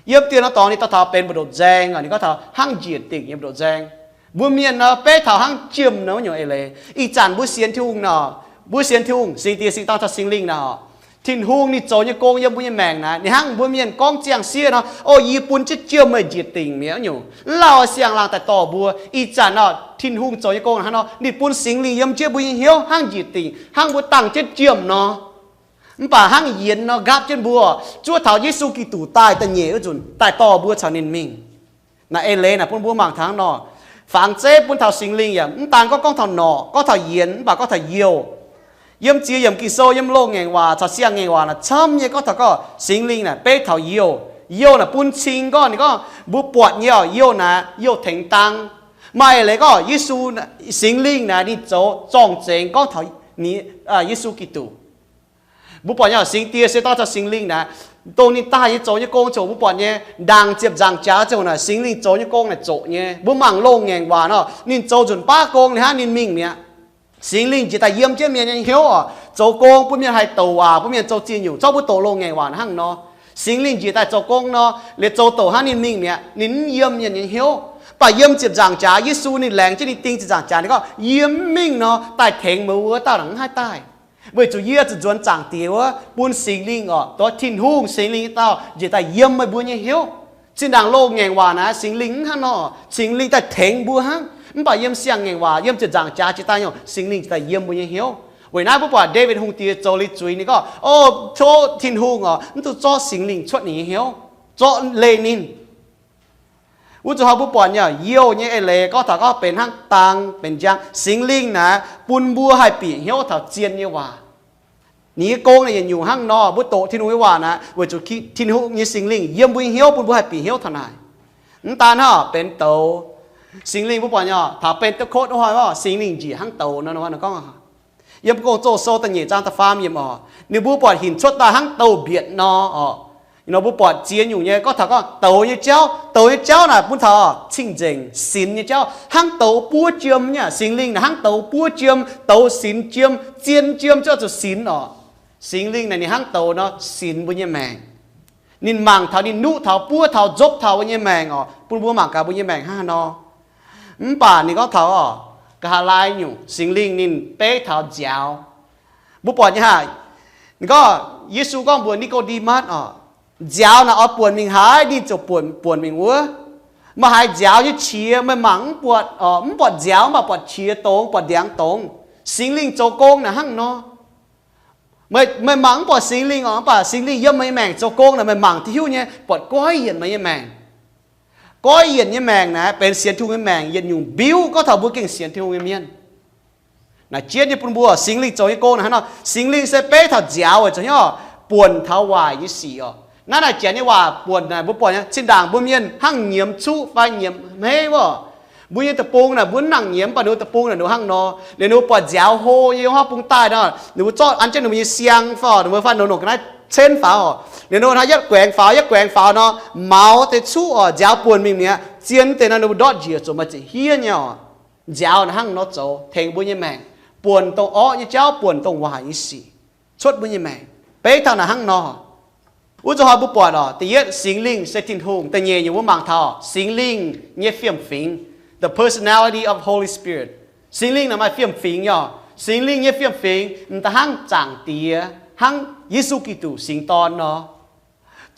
Yiem dieh nor dorngx ninh dau taux benx mbu'ndoqc nzaeng, ninh gorngv taux hnangv njiec dingc nyei mbu'ndoqc nzaeng. Mbuo mienh nor beiv taux hnangv jiem nor wuov nyungc eix leiz. Ih zanc mbuo sienx Tin-Hungh nor, mbuo sienx Tin-Hungh, Singx Diex, Singx Dorn caux Singx Lingh nor, Tin-Hungh ninh zoux nyei gong yiem mbuo nyei maengc naaiv, ninh hnangv mbuo mienh gorngv ziangh sieqv nor, o, yie bun jienv jiem meih njiec dingc mi'aqv wuov nyungc. Mv lauh siang-laangh daaih dorh mbuo. Ih zanc nor, Tin-Hungh zoux nyei gong hnangv nor, ninh bun Singx Lingh yiem jienv mbuo nyei hnyouv hnangv njiec dingc, hnangv mbuo dangh jienv jiem nor. Mv baac hnangv yienx nor nqaapv jienv mbuo, zuov taux Yesu Giduc daaih da'nyeic wuov nzunc daaih dorh mbuo caux ninh mingh. Naaiv eix leiz naaic bun mbuo mangc taux hnangv nor, fangx zeiv bun taux Singx Lingh yaac mv daan gorngv, gorngv taux norqc, gorngv taux yienx, mv baac gorngv taux youh. Yiem ziex yiemc Ging-Sou, yiem Loz-Ngaengc Waac caux Siang-Ngaengc Waac naaic camv nyei gorngv taux gorngv Singx Lingh naaic beiv taux youh. Youh naaic bun cing gorngv, ninh gorngv mbuo buatc nyei oc, youh naaic youh tengx dang. Maaih eix leiz gorngv Yesu, Singx Lingh naaic ninh zoux zorng-zengx gorngv taux Yesu Giduc. Mbuo buatc nyei oc, Singx Diex, Singx Dorn caux Singx Lingh naaic, dongh ninh daaih nyei zoux nyei gong ziouc mbuo buatc nyei, ndaangc ziepc nzaangc jaax ziouc naaic Singx Lingh zoux nyei gong naaic zoqc nyei. Mbuo mangc Loz-Ngaengc Waac nor, ninh zoux nzunc baav gong ninh hnangv ninh mingh mi'aqv. Singx Lingh njiec daaih yiem jienv mienh nyei hnyouv oc, zoux gong bun mienh haih douc waac, bun mienh zoux ziex nyungc. Zorqv mbuo doqc Loz-Ngaengc Waac hnangv nor, Singx Lingh njiec daaih zoux gong nor, liuz zoux douc hnangv ninh mingh mi'aqv. Ninh mv yiem mienh nyei hnyouv. Mv baac yiem ziepc nzaangc jaax, Yesu ninh laengz jienv ninh ding ziepc nzaangc jaax, ninh gorngv, yie mv mingh nor, daaih tengx meih mbuo wuov dauh naaic mv haih daaih. Weic zuqc yie zuqc nzuonx Zaangc Diex wuov, bun Singx Lingh oc, dongh Tin-Hungh Singx Lingh nyei dauh njiec daaih yiem meih mbuo nyei hnyouv. Zinh ndaangc Loz-Ngaengc Waac naaic, Singx Lingh mv hnangv nor, Singx Lingh daaih tengx mbuo hnangv. Mv baac yiem Siang-Ngaengc Waac, yiem ziepc nzaangc jaax jiex daaih nyei, Singx Lingh njiec daaih yiem mbuo nyei hnyouv. Weic naaiv mbuo buatc Ndaawitv Hungh Diex zoux liuz zuiz ninh gorngv, o, tov Tin-Hungh oc, mv dungx zorqv Singx Lingh cuotv ninh nyei hnyouv, zorqv leih ninh. Wuov zuqc hnoi mbuo buatc nyei youh nyei eix leiz gorngv taux gorngv benx hnangv dang benx njang. Singx Lingh naaic bun mbuo haih bieqc hnyouv taux zien nyei waac. Ninh nyei gong naaic yietc nyungc hnangv nor, mbuo doqc Tin-Hungh nyei waac naaic weic zuqc Tin-Hungh nyei Singx Lingh yiem mbuo nyei hnyouv bun mbuo haih bieqc hnyouv taux naaic. Mv daan hnangv benx douz, Singx Lingh mbuo buatc nyei taux Benx^te^kot wuov hnoi, Singx Lingh njiec hnangv douz nor, gorngv yiem Gong-Zoh Sou da'nyeic zaang da'faam yiemc oc, ninh mbuo buatc hinc cuotv daaih hnangv douz-mbietc nor oc. Nor mbuo buatc ziex nyungc nyei gorngv taux gorngv douz nyei jauv. Douz nyei jauv naaic bun taux cing-nzengc sinx nyei jauv, hnangv douz buov jiem nyei. Singx Lingh naaic hnangv douz buov jiem, douz sinx jiem, zien jiem, zuqc sinx oc. Singx Lingh naaic ninh hnangv douz nor sinx mbuo nyei maengc. Ninh mangc taux, ninh nuqv taux, buov taux, nzopv taux mbuo nyei maengc oc, bun mbuo mangc gaax mbuo nyei maengc hnangv haaix nor. Mv baac ninh gorngv taux oc, nqa'haav laai nyungc Singx Lingh ninh beiv taux nziaaux. Mbuo buatc nyei haic, ninh gorngv, Yesu gorngv mbuox Ni^ko^nde^matv oc, nziaaux naaic oix buonc mingh haaix, ninh ziouc buonc, buonc mingh wuov. Maaih haaix nziaaux nyei qiex meih mangc mv buatc oc? Mv buatc nziaaux, mv baac buatc qiex dongz, buatc ndiangx dongz. Singx Lingh zoux gong naaic hnangv nor. Meih, meih mangc mv buatc Singx Lingh oc, mv baac Singx Lingh yiem meih nyei maengc zoux gong naaic meih mangc diuh hiuv nyei, buatc goiv yienc meih nyei maengc. Goiv yienc nyei maengc naaic benx sienx Tin-Hungh nyei maengc yietc nyungc mbiuv gorngv taux mbuo gengh sienx Tin-Hungh nyei mienh. Naaic jienv nyei bun mbuo, Singx Lingh zoux nyei gong naaic hnangv nor, Singx Lingh se beiv taux nziaaux weic zuqc hnyouv buonc taux waaic nyei sic oc. Naaiv naaic janx nyei waac buonc naaic mbuo buatc nyei, zinh ndaangc mbuo mienh hnangv nyiemz cuqv fai nyiemz hmeiv wuov. Mbuo nyei deic-bung naaic mbuo mv nangc nyiemz, mv baac ninh mbuo deic-bung naaic ninh mbuo hnangv nor. Liuz ninh mbuo buatc nziaaux hlo nyei haav bung daaih nor, ninh mbuo zorqv an jienv ninh mbuo nyei siang fai ninh mbuo fai nongx nongc ga'naaiv cenv faaux oc. Liuz ninh mbuo hnangv yietv guaengx faaux, yietv guaengx faaux nor, maux deix cuqv oc, nziaaux buonc mingh mi'aqv. Zien deix nor ninh mbuo ndortv njiec zuqc maaih ziepc hiev nyei oc. Nziaaux hnangv nor zoux tengx mbuo nyei maengc, buonc dongh orqv nyei jauv, buonc dongh waaic nyei sic, cuotv mbuo nyei maengc. Beiv taux naaic hnangv nor. Wuov zuqc hnoi mbuo buatc oc, da'yietv Singx Lingh se Tin-Hungh, da'nyeic nyungc mbuo mangc taux Singx Lingh nyei fiem-fingx, the personality of Holy Spirit. Singx Lingh naaic maaih fiem-fingx nyei oc. Singx Lingh nyei fiem-fingx m'daaih hnangv Zaangc Diex, hnangv Yesu Giduc, Singx Dorn nor.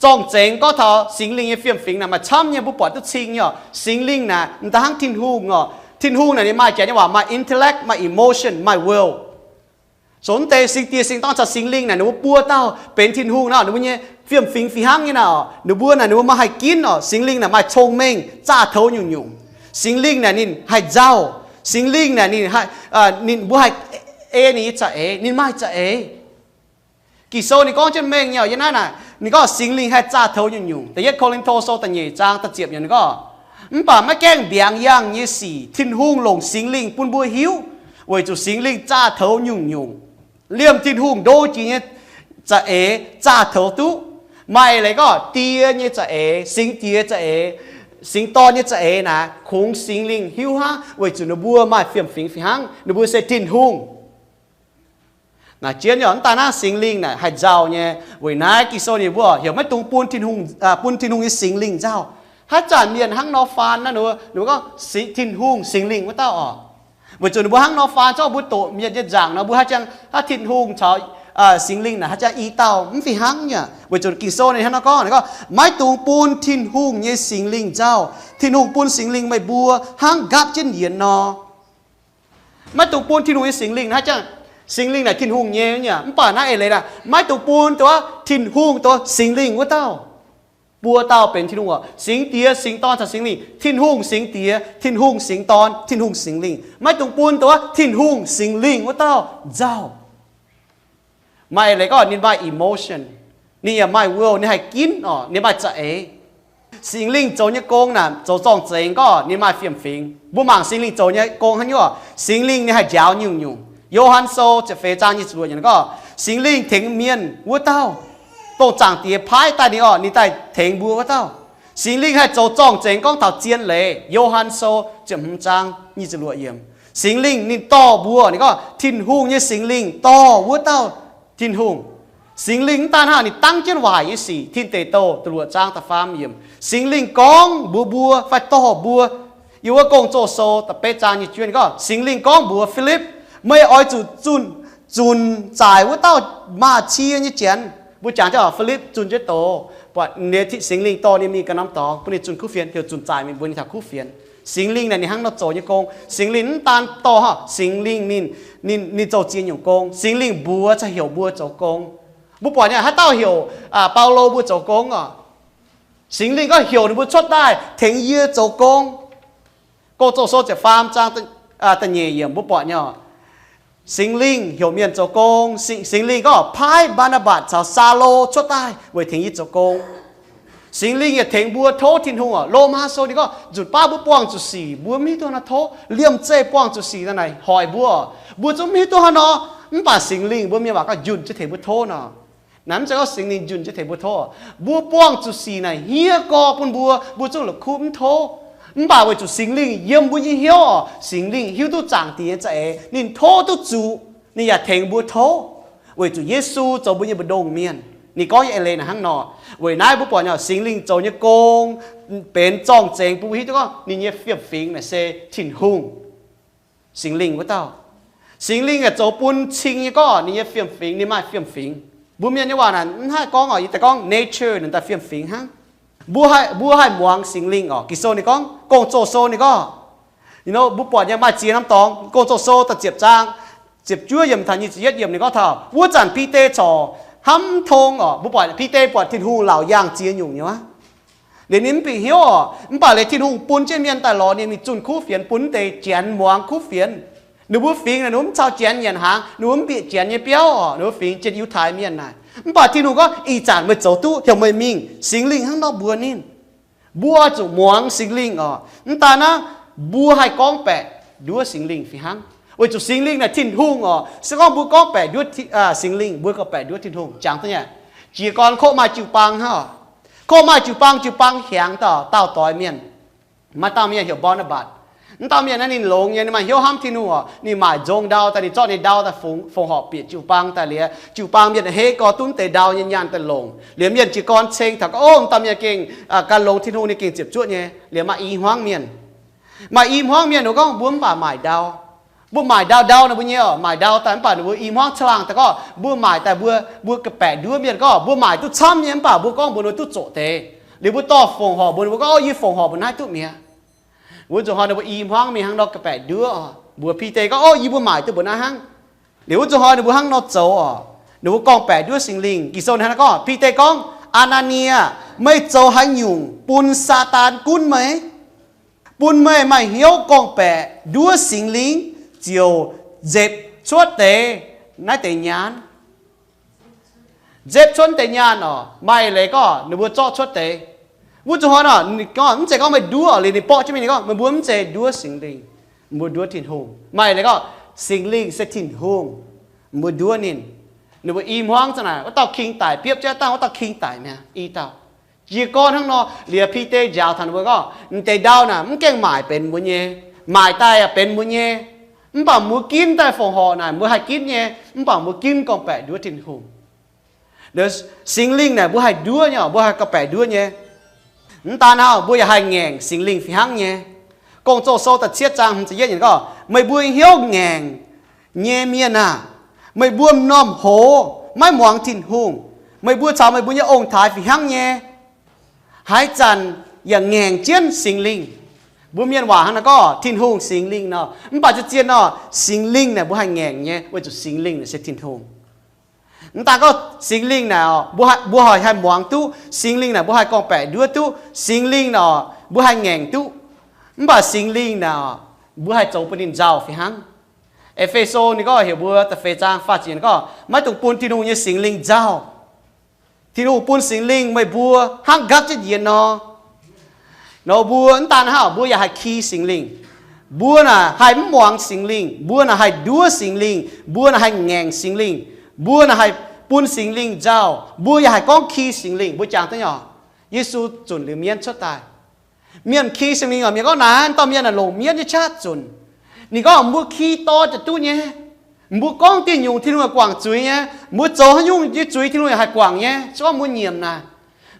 Zorng-zengx gorngv taux Singx Lingh nyei fiem-fingx naaic maaih camv nyei, mbuo buatc duqv cing nyei oc. Singx Lingh naaic m'daaih hnangv Tin-Hungh oc. Tin-Hungh naaic ninh maaih janx nyei waac maaih intellect, maaih emotion, maaih will. Zoux naaiv deix Singx Diex, Singx Dorn caux Singx Lingh naaic ninh mbuo buo dauh benx Tin-Hungh nor, ninh mbuo nyei fiem-fingx fih hnangv nyei naaic oc. Ninh mbuo naaic ninh mbuo maaih haih ginv oc. Singx Lingh naaic maaih cong-mengh, zaqv toux nyungc-nyungc. Singx Lingh naaic ninh haih nzauh. Singx Lingh naaic ninh, ninh mbuo haih ei ninh nyei za'eix, ninh maaih za'eix. Ging-Sou ninh gorngv jienv mengh nyei oc, yiem naaiv naaic, Ninh gorngv Singx Lingh haih zaah toux nyungc-nyungc. Da'yietv Ko^lin^to Sou da'nyeic zaang da'ziepc yiemc ninh gorngv, mv baac maiv gaengh mbiaangx yangh nyei sic Tin-Hungh longc Singx Lingh bun mbuo hiuv, weic zuqc Singx Lingh zaah toux nyungc-nyungc. Liemh Tin-Hungh ndo jiex nyei za'eix zaah toux duqv. Maaih leiz gorngv Die nyei za'eix, Singx Diex za'eix, Singx Dorn nyei za'eix naaic, kungx Singx Lingh hiuv hnangv, weic zuqc ninh mbuo maaih fiem-fingx fih hnangv, ninh mbuo se Tin-Hungh. Naaic jienv yaac mv daaih naaiv Singx Lingh naaic haih nzauh nyei. Weic naaiv Ging-Sou ninh mbuo heuc maiv dungx bun Tin-Hungh, bun Tin-Hungh nyei Singx Lingh nzauh. Haaix zanc mienh hnangv nor faan naaiv, ninh mbuo gorngv Tin-Hungh, Singx Lingh wuov dauh oc. Weic zuqc ninh mbuo hnangv nor faan, zorqv mbuo doqc mienh nyei nzaangc nor, mbuo haaix jangx, haaix Tin-Hungh caux Singx Lingh naaic haaix jangx i dauh, mv fih hnangv nyei. Weic zuqc Ging-Sou ninh hnangv nor gorngv, ninh gorngv, maiv dungx bun Tin-Hungh nyei Singx Lingh nzauh. Tin-Hungh bun Singx Lingh meih mbuo hnangv nqaapv jienv yienx nor. Maiv dungx bun Tin-Hungh nyei Singx Lingh naaic, haaix jangx, Singx Lingh naaic Tin-Hungh nyei nyei, mv baac naaiv eix leiz naaic, maiv dungx bun dongh Tin-Hungh, dongh Singx Lingh wuov dauh. Buo dauh benx Tin-Hungh oc. Singx Diex, Singx Dorn caux Singx Lingh. Tin-Hungh, Singx Diex, Tin-Hungh, Singx Dorn, Tin-Hungh, Singx Lingh. Maiv dungx bun dongh Tin-Hungh, Singx Lingh wuov dauh nzauh. Maaih eix leiz gorngv ninh maaih emotion, ninh yaac maaih will, ninh haih ginv oc, ninh maaih za'eix. Singx Lingh zoux nyei gong naaic zoux zorng-zengx gorngv ninh maaih fiem-fingx. Mbuo mangc Singx Lingh zoux nyei gong hnangv nyungc oc. Singx Lingh ninh haih njaaux nyungc-nyungc. Yo^han Sou ziepc feix zaang nyic ziepc luoqc yiemc gorngv, Singx Lingh tengx mienh wuov dauh, dongh Zaangc Diex paaiv daaih ninh oc, ninh daaih tengx mbuo wuov dauh. Singx Lingh haih zoux zorng-zengx gorngv taux zien leiz. Yo^han Sou ziepc hmz zaang nyic ziepc luoqc yiemc. Singx Lingh ninh dorh mbuo, ninh gorngv Tin-Hungh nyei Singx Lingh dorh wuov dauh Tin-Hungh. Singx Lingh mv daan hnangv, ninh dangv jienv waaic nyei sic. Tin Deic Douh da'luoqc zaang da'faam yiemc, Singx Lingh gorngv mbuox mbuo fai dorh mbuo. Yiem wuov Gong-Zoh Sou da'betv zaang nyic ziepc juov ninh gorngv, Singx Lingh gorngv mbuox Filipv, meih oix zuqc zunh, zunc zaaic wuov dauh maaz-cie nyei janx. Mbuo jangx jienv Filipv zunh jienv doz, buatc Singx Lingh dorh ninh mingh ganh norm dorngx, bun ninh zunh kuv fienx, heuc zunc zaaic mingh mbuox ninh taux kuv fienx. Singx Lingh naaic ninh hnangv nor zoux nyei gong. Singx Lingh mv daan dorh, Singx Lingh ninh, ninh, ninh zoux ziex nyungc gong. Singx Lingh mbuox caux heuc mbuo zoux gong. Mbuo buatc nyei haaix dauh heuc Baulo mbuo zoux gong oc? Singx Lingh gorngv heuc ninh mbuo cuotv daaih tengx yie zoux gong. Gong-Zoh Sou ziepc faam zaang da'nyeic yiemc mbuo buatc nyei oc. Singx Lingh heuc mienh zoux gong. Singx Lingh gorngv paaiv Mbaa^naa^mbatc caux Saulo cuotv daaih weic tengx yie zoux gong. Singx Lingh yaac tengx mbuo tov Tin-Hungh oc. Lomaa Sou ninh gorngv nzunc baav mbuo buangh zuqc sic, mbuo mv hiuv duqv hnangv nor tov. Liemh zeih buangh zuqc sic naaic hoic mbuo oc. Mbuo zungv mv hiuv duqv hnangv nor, mv baac Singx Lingh mbuo mienh waac gorngv njunh jienv tengx mbuo tov nor. Naaiv mv zeiz gorngv Singx Lingh njunh jienv tengx mbuo tov. Mbuo buangh zuqc sic naaic hniev gorx bun mbuo, mbuo zungv la'kuqv mv tov. Mv baac weic zuqc Singx Lingh yiem mbuo nyei hnyouv oc, Singx Lingh hiuv duqv Zaangc Diex nyei za'eix, ninh tov duqv zuqc, ninh yaac tengx mbuo tov. Weic zuqc Yesu zoux mbuo nyei mbu'ndongx mienh. Ninh gorngv nyei eix leiz naaic hnangv nor. Weic naaiv mbuo buatc nyei Singx Lingh zoux nyei gong benx zorng-zengx bun mbuo hiuv duqv gorngv ninh nyei fiem-fingx naaic se Tin-Hungh, Singx Lingh wuov dauh. Singx Lingh yaac zoux bun cing nyei gorngv ninh nyei fiem-fingx, ninh maaih fiem-fingx. Mbuo mienh nyei waac naaic mv haih gorngv oc, yie daaih gorngv nature, ninh daaih fiem-fingx hnangv. Mbuo haih, mbuo haih muangx Singx Lingh oc. Ging-Sou ninh gorngv, Gong-Zoh Sou ninh gorngv, mbuo buatc nyei maaih ziex norm dorngx, Gong-Zoh Sou da'ziepc zaang ziepc juov yiemc taux nyic ziepc yietv yiemc ninh gorngv taux wuov zanc Bide corc hnamv tong oc. Mbuo buatc Bide buatc Tin-Hungh laauc yangh ziex nyungc nyei aqv. Liuz ninh mv bieqc hnyouv oc, mv baac liuz Tin-Hungh bun jienv mienh daaih lorz ninh mingh zunh kuv fienx, bun deix janx muangx kuv fienx. Ninh mbuo fingx naaic ninh mv cau janx nyanc hnaangx, ninh mbuo mv bieqc janx nyei biauv oc, ninh mbuo fingx jienv Yiutai Mienh naaic. Mv baac Tin-Hungh gorngv, ih zanc meih zoux duqv, heuc meih mingh, Singx Lingh hnangv nor mbuox ninh. Mbuo oix zuqc muangx Singx Lingh oc. Mv daan naaiv, mbuo haih gorngv baeqc nduov Singx Lingh fih hnangv, weic zuqc Singx Lingh naaic Tin-Hungh oc. Se gorngv mbuo gorngv baeqc nduov Singx Lingh, mbuo gauh baeqc nduov Tin-Hungh. Jangx duqv nyei, jiez gorn kov maaih jiu-baang hnangv oc. Kov maaih jiu-baang, jiu-baang hiaangx dauh, dauh doix mienh. Maaih dauh mienh heuc Mbaa^naa^mbatc. Mv dauh mienh naaiv ninh longx nyei, ninh maaih hnyouv hnamv Tin-Hungh oc. Ninh maaic nzong ndau daaih, ninh zorqv ninh ndau daaih fongc horc bieqc jiu-baang daaih liuz, jiu-baang mienh hei gorx duqv deix ndau nyei nyaanh daaih longc. Liuz mienh jiez gorn ceng taux gorngv, ov, dauh mienh gengh gan longx Tin-Hungh, ninh gengh ziepc zuoqv nyei. Liuz maaih i hmuangv mienh, maaih i hmuangv mienh ninh gorngv, mbuo mv baac maaic ndau. Mbuo maaic ndau ndau ninh mbuo nyei oc. Maaic ndau daaih mv baac ninh mbuo i hmuangv caangh laangh daaih gorngv mbuo maaic daaih mbuo, mbuo ga'baeqc nduov mienh gorngv mbuo maaic duqv camv nyei, mv baac mbuo gorngv mbuox ninh mbuo duqv zoqc deix. Liuz mbuo dorh fongc horc mbuox ninh mbuo gorngv, ov, yie fongc horc mbuox naaiv duqv mi'aqv. Wuov nzunc hnoi ninh mbuo i hmuangv mingh hnangv nor ga'baeqc nduov oc. Mbuox Bide gorngv, ov, yie mbuo maaic duqv mbuox naaiv hnangv. Liuz wuov nzunc hnoi ninh mbuo hnangv nor zoux oc. Ninh mbuo gorngv-baeqc nduov Singx Lingh. Ging-Sou hnangv naaiv gorngv, Bide gorngv, Aa^naa^nie aah! Meih zoux haaix nyungc bun Saadaan gunv meih? Bun meih maaih hnyouv gorngv-baeqc nduov Singx Lingh ziouc nzepc cuotv deix naaiv deix nyaanh? nzepv cuotv deix nyaanh oc, maaih leiz gorngv ninh mbuo zorqv cuotv deix. Wuov zuqc hnoi nor, ninh gorngv mv zeiz gorngv meih nduov liuz ninh borqv jienv mingh, ninh gorngv meih mbuo mv zeiz nduov Singx Lingh, mbuo nduov Tin-Hungh. Maaih leiz gorngv Singx Lingh se Tin-Hungh, mbuo nduov ninh. Ninh mbuo i hmuangv za'naaic wuov dauh king daic, biopv jienv dangh wuov dauh king daic mi'aqv, i dauh. Jiez gorn hnangv nor, liuz Bide njaaux taux ninh mbuo gorngv, m'deix ndau naaic mv gaengh maaic benx mbuo nyei, maaic daaih yaac benx mbuo nyei. Mv baac mbuo ginv daaih fongc horc naaic mbuo haih ginv nyei, mv baac mbuo ginv gorngv-baeqc nduov Tin-Hungh. Singx Lingh naaic mbuo haih nduov nyei, mbuo haih gorngv-baeqc nduov nyei. Mv daan hnangv, mbuo yaac haih ngaengc Singx Lingh fih hnangv nyei. Gong-Zoh sou da'cietv zaang hmz ziepc yietv yiemc gorngv, meih mbuo hnyouv ngaengc nyei mienh aah! Meih mbuo m'normh hoz maiv muangx Tin-Hungh. Meih mbuo caux meih mbuo nyei ong-taaix fih hnangv nyei, haaix zanc yaac ngaengc jienv Singx Lingh. Mbuo mienh waac hnangv naaiv gorngv Tin-Hungh, Singx Lingh nor, mv baac zien-zien nor, Singx Lingh naaic mbuo haih ngaengc nyei, weic zuqc Singx Lingh naaic se Tin-Hungh. Mv daan gorngv Singx Lingh naaic mbuo haih, mbuo haih, haih muangx duqv, Singx Lingh naaic mbuo haih gorngv-baeqc nduov duqv, Singx Lingh naaic mbuo haih ngaengc duqv, mv baac Singx Lingh naaic mbuo haih zoux bun ninh nzauh fih hnangv. E^fe^so ninh gorngv, heuc mbuo da'feix zaang faah ziepc gorngv, maiv dungx bun Tin-Hungh nyei Singx Lingh nzauh. Tin-Hungh bun Singx Lingh meih mbuo hnangv nqapv jienv njiec nor. Nor mbuo mv daan hnangv, mbuo yaac haih ki Singx Lingh. Mbuo naaic haih mv muangx Singx Lingh, mbuo naaic haih nduov Singx Lingh, mbuo naaic haih ngaengc Singx Lingh, mbuo naaic haih bun Singx Lingh nzauh, mbuo yaac haih gorngv ki Singx Lingh. Mbuo jangx duqv nyei, Yesu zunc liuz mienv cuotv daaih, mienh ki Singx Lingh oc. Mienh gorngv naaic, dauh mienh naaic longc mienv nyei qaqv zunc. Ninh gorngv mbuo ki dorh ziouc duqv nyei. Mbuo gorngv diuh nyungc Tin-Hungh yaac guangc zuiz nyei. Mbuo zoux haaix nyungc nyei zuiz Tin-Hungh yaac haih guangc nyei, se gorngv mbuo nyiemc naaic.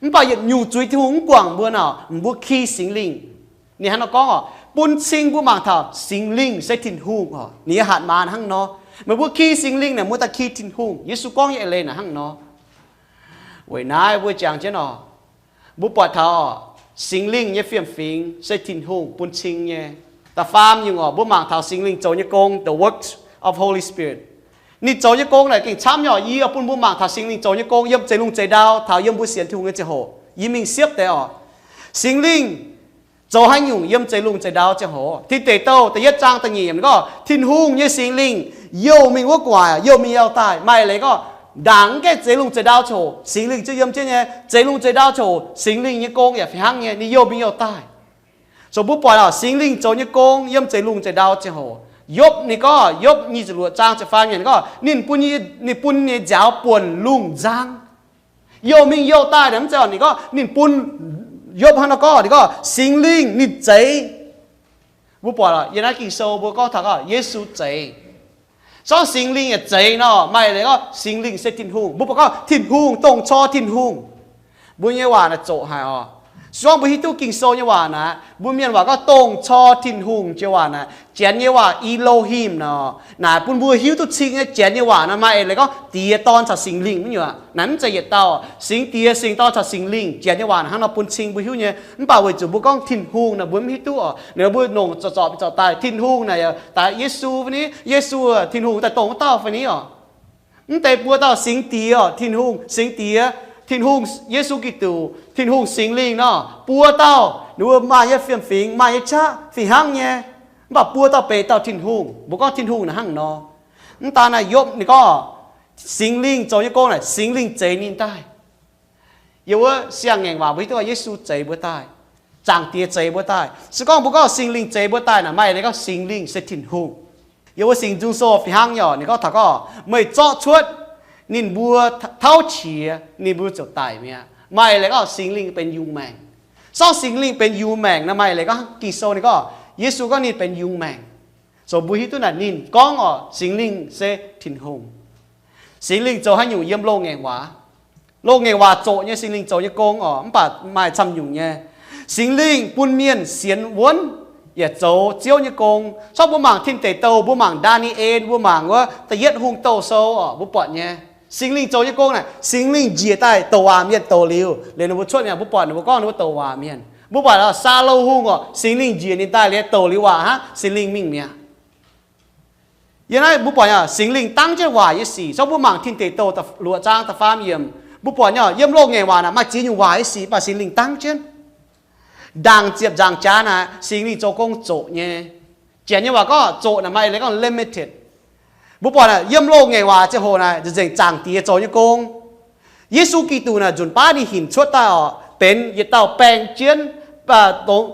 Mv baac yietc nyungc zuiz Tin-Hungh mv guangc mbuo nor, mbuo ki Singx Lingh. Ninh hnangv nor gorngv oc, bun cing mbuo mangc taux Singx Lingh se Tin-Hungh oc. Ninh nyei hatc maaz hnangv nor. Meih mbuo ki Singx Lingh naaic, mbuo daaih ki Tin-Hungh. Yesu gorngv nyei eix leiz naaic hnangv nor. Weic naaiv mbuo jangx jienv oc, mbuo buatc taux Singx Lingh nyei fiem-fingx se Tin-Hungh bun cing nyei. Da'faam nyungc oc, mbuo mangc taux Singx Lingh zoux nyei gong, the works of Holy Spirit. Ninh zoux nyei gong naaic gengh camv nyei oc. Yie bun mbuo mangc taux Singx Lingh zoux nyei gong yiem zeix lungh zeix ndau, taux yiem mbuo sienx Tin-Hungh nyei ziangh hoc. Yie mingh siepv deix oc. Singx Lingh zoux haaix nyungc yiem zeix lungh zeix ndau ziangh hoc? Tin Deic Douh da'yietv zaang da'nyeic yiemc gorngv, Tin-Hungh nyei Singx Lingh youh mingh wuov gu'nguaaic, youh mingh youh daaih. Maaih leiz gorngv ndaangc mv gaengh zeix lungh zeix ndau ziangh hoc Singx Lingh ziouc yiem jienv nyei. Zeix lungh zeix ndau ziangh hoc Singx Lingh nyei gong yaac fih hnangv nyei, ninh youh mingh youh daaih. So mbuo buatc oc, Singx Lingh zoux nyei gong yiem zeix lungh zeix ndau ziangh hoc. Yopv ninh gorngv, Yopv nyic ziepc luoqc zaang ziepc faam yiemc gorngv, ninh bun, ninh bun nyei nziaaux buonc lungh nzang. Youh mingh youh daaih naaic mv zeiz oc, ninh gorngv ninh bun, Yopv hnangv nor gorngv, ninh gorngv Singx Lingh ninh zeix. Mbuo buatc yiem naaiv Ging-Sou mbuo gorngv taux gorngv Yesu zeix. Sorng Singx Lingh yaac zeix nor, maaih leiz gorngv Singx Lingh se Tin-Hungh. Mbuo buatc gorngv Tin-Hungh, dongh cor Tin-Hungh. Mbuo nyei waac naaic zoqc haic oc. Sorng mbuo hiuv duqv Ging-Sou nyei waac naaic, mbuo mienh waac gorngv dongh cor Tin-Hungh jiex waac naaic, Janx nyei waac Elohim nor. Naaic bun mbuo hiuv duqv cing nyei Janx nyei waac naaic maaih eix leiz gorngv Diex, Dorn caux Singx Lingh mv nyungc. Naaic mv zeiz yietc dauh. Singx Diex, Singx Dorn caux Singx Lingh, Janx nyei waac naaic hnangv nor bun cing mbuo hiuv nyei. Mv baac weic zuqc mbuo gorngv Tin-Hungh naaic mbuo mv hiuv duqv oc. Ninh mbuo nongc zorqv zorqv daaih Tin-Hungh naaic daaih Yesu fai ni, Yesu, Tin-Hungh daaih dongh wuov dauh fai ni oc. Mv deix buo dauh Singx Diex oc, Tin-Hungh Singx Diex, Tin-Hungh Yesu Giduc, Tin-Hungh Singx Lingh nor, buo dauh ninh mbuo maaih nyei fiem-fingx, maaih nyei qaqv fih hnangv nyei. Mv baac buo dauh benx dauh Tin-Hungh. Mbuo gorngv Tin-Hungh naaic hnangv nor. Mv daan naaic Yopv ninh gorngv, Singx Lingh zoux nyei gong naaic, Singx Lingh zeix ninh daaih. Yiem wuov siang-ngaengc waac mbuo hiuv duqv Yesu zeix mbuo daaih, Zaangc Diex zeix mbuo daaih. Se gorngv mbuo gorngv Singx Lingh zeix mbuo daaih naaic, maaih leiz gorngv Singx Lingh se Tin-Hungh. Yiem wuov Singx Nzung Sou fih hnangv nyei oc, ninh gorngv taux gorngv, meih zorqv cuotv ninh mbuo tauv qiex, ninh mbuo ziouc daic mi'aqv. Maaih leiz gorngv Singx Lingh benx yungz maengc. Sorng Singx Lingh benx yungz maengc naaic, maaih leiz gorngv Ging-Sou ninh gorngv Yesu gorngv ninh benx yungz maengc. So mbuo hiuv duqv naaic ninh gorngv oc, Singx Lingh se Tin-Hungh. Singx Lingh zoux haaix nyungc yiem loz-ngaengc waac? Loz-ngaengc waac zoqc nyei Singx Lingh zoux nyei gong oc, mv baac maaih camv nyungc nyei. Singx Lingh bun mienh sienx wuonv yaac zoux Ziouv nyei gong. Sorng mbuo mangc Tin Deic Douh, mbuo mangc Ndaa^ni^en, mbuo mangc wuov da'yietv Hungh Douh Sou oc, mbuo buatc nyei. Singx Lingh zoux nyei gong naaic, Singx Lingh njiec daaih douc waac mienh douc liuz, liuz ninh mbuo cuotv mi'aqv. Mbuo buatc ninh mbuo gorngv ninh mbuo douc waac mienh. Mbuo buatc Saulo Hungh oc, Singx Lingh njiec ninh daaih liuz douc liuz waac hnangv, Singx Lingh mingh mi'aqv. Yiem naaiv mbuo buatc nyei Singx Lingh dangv jienv waac nyei sic. Zorqv mbuo mangc Tin Deic Douh luoqc zaang da'faam yiemc, mbuo buatc nyei yiem loz-ngaengc waac naaic maaih ziex nyungc waac nyei sic, mv baac Singx Lingh dangv jienv. Ndaangc ziepc nzaangc jaax naaic Singx Lingh zoux gong zoqc nyei. Janx nyei waac gorngv zoqc naaic maaih leiz gorngv limited. Mbuo buatc naaic yiem loz-ngaengc waac ziangh hoc naaic nzengc Zaangc Diex zoux nyei gong. Yesu Giduc naaic nzunc baav ninh hinc cuotv daaih oc, benx yietc dauh baeng jienv,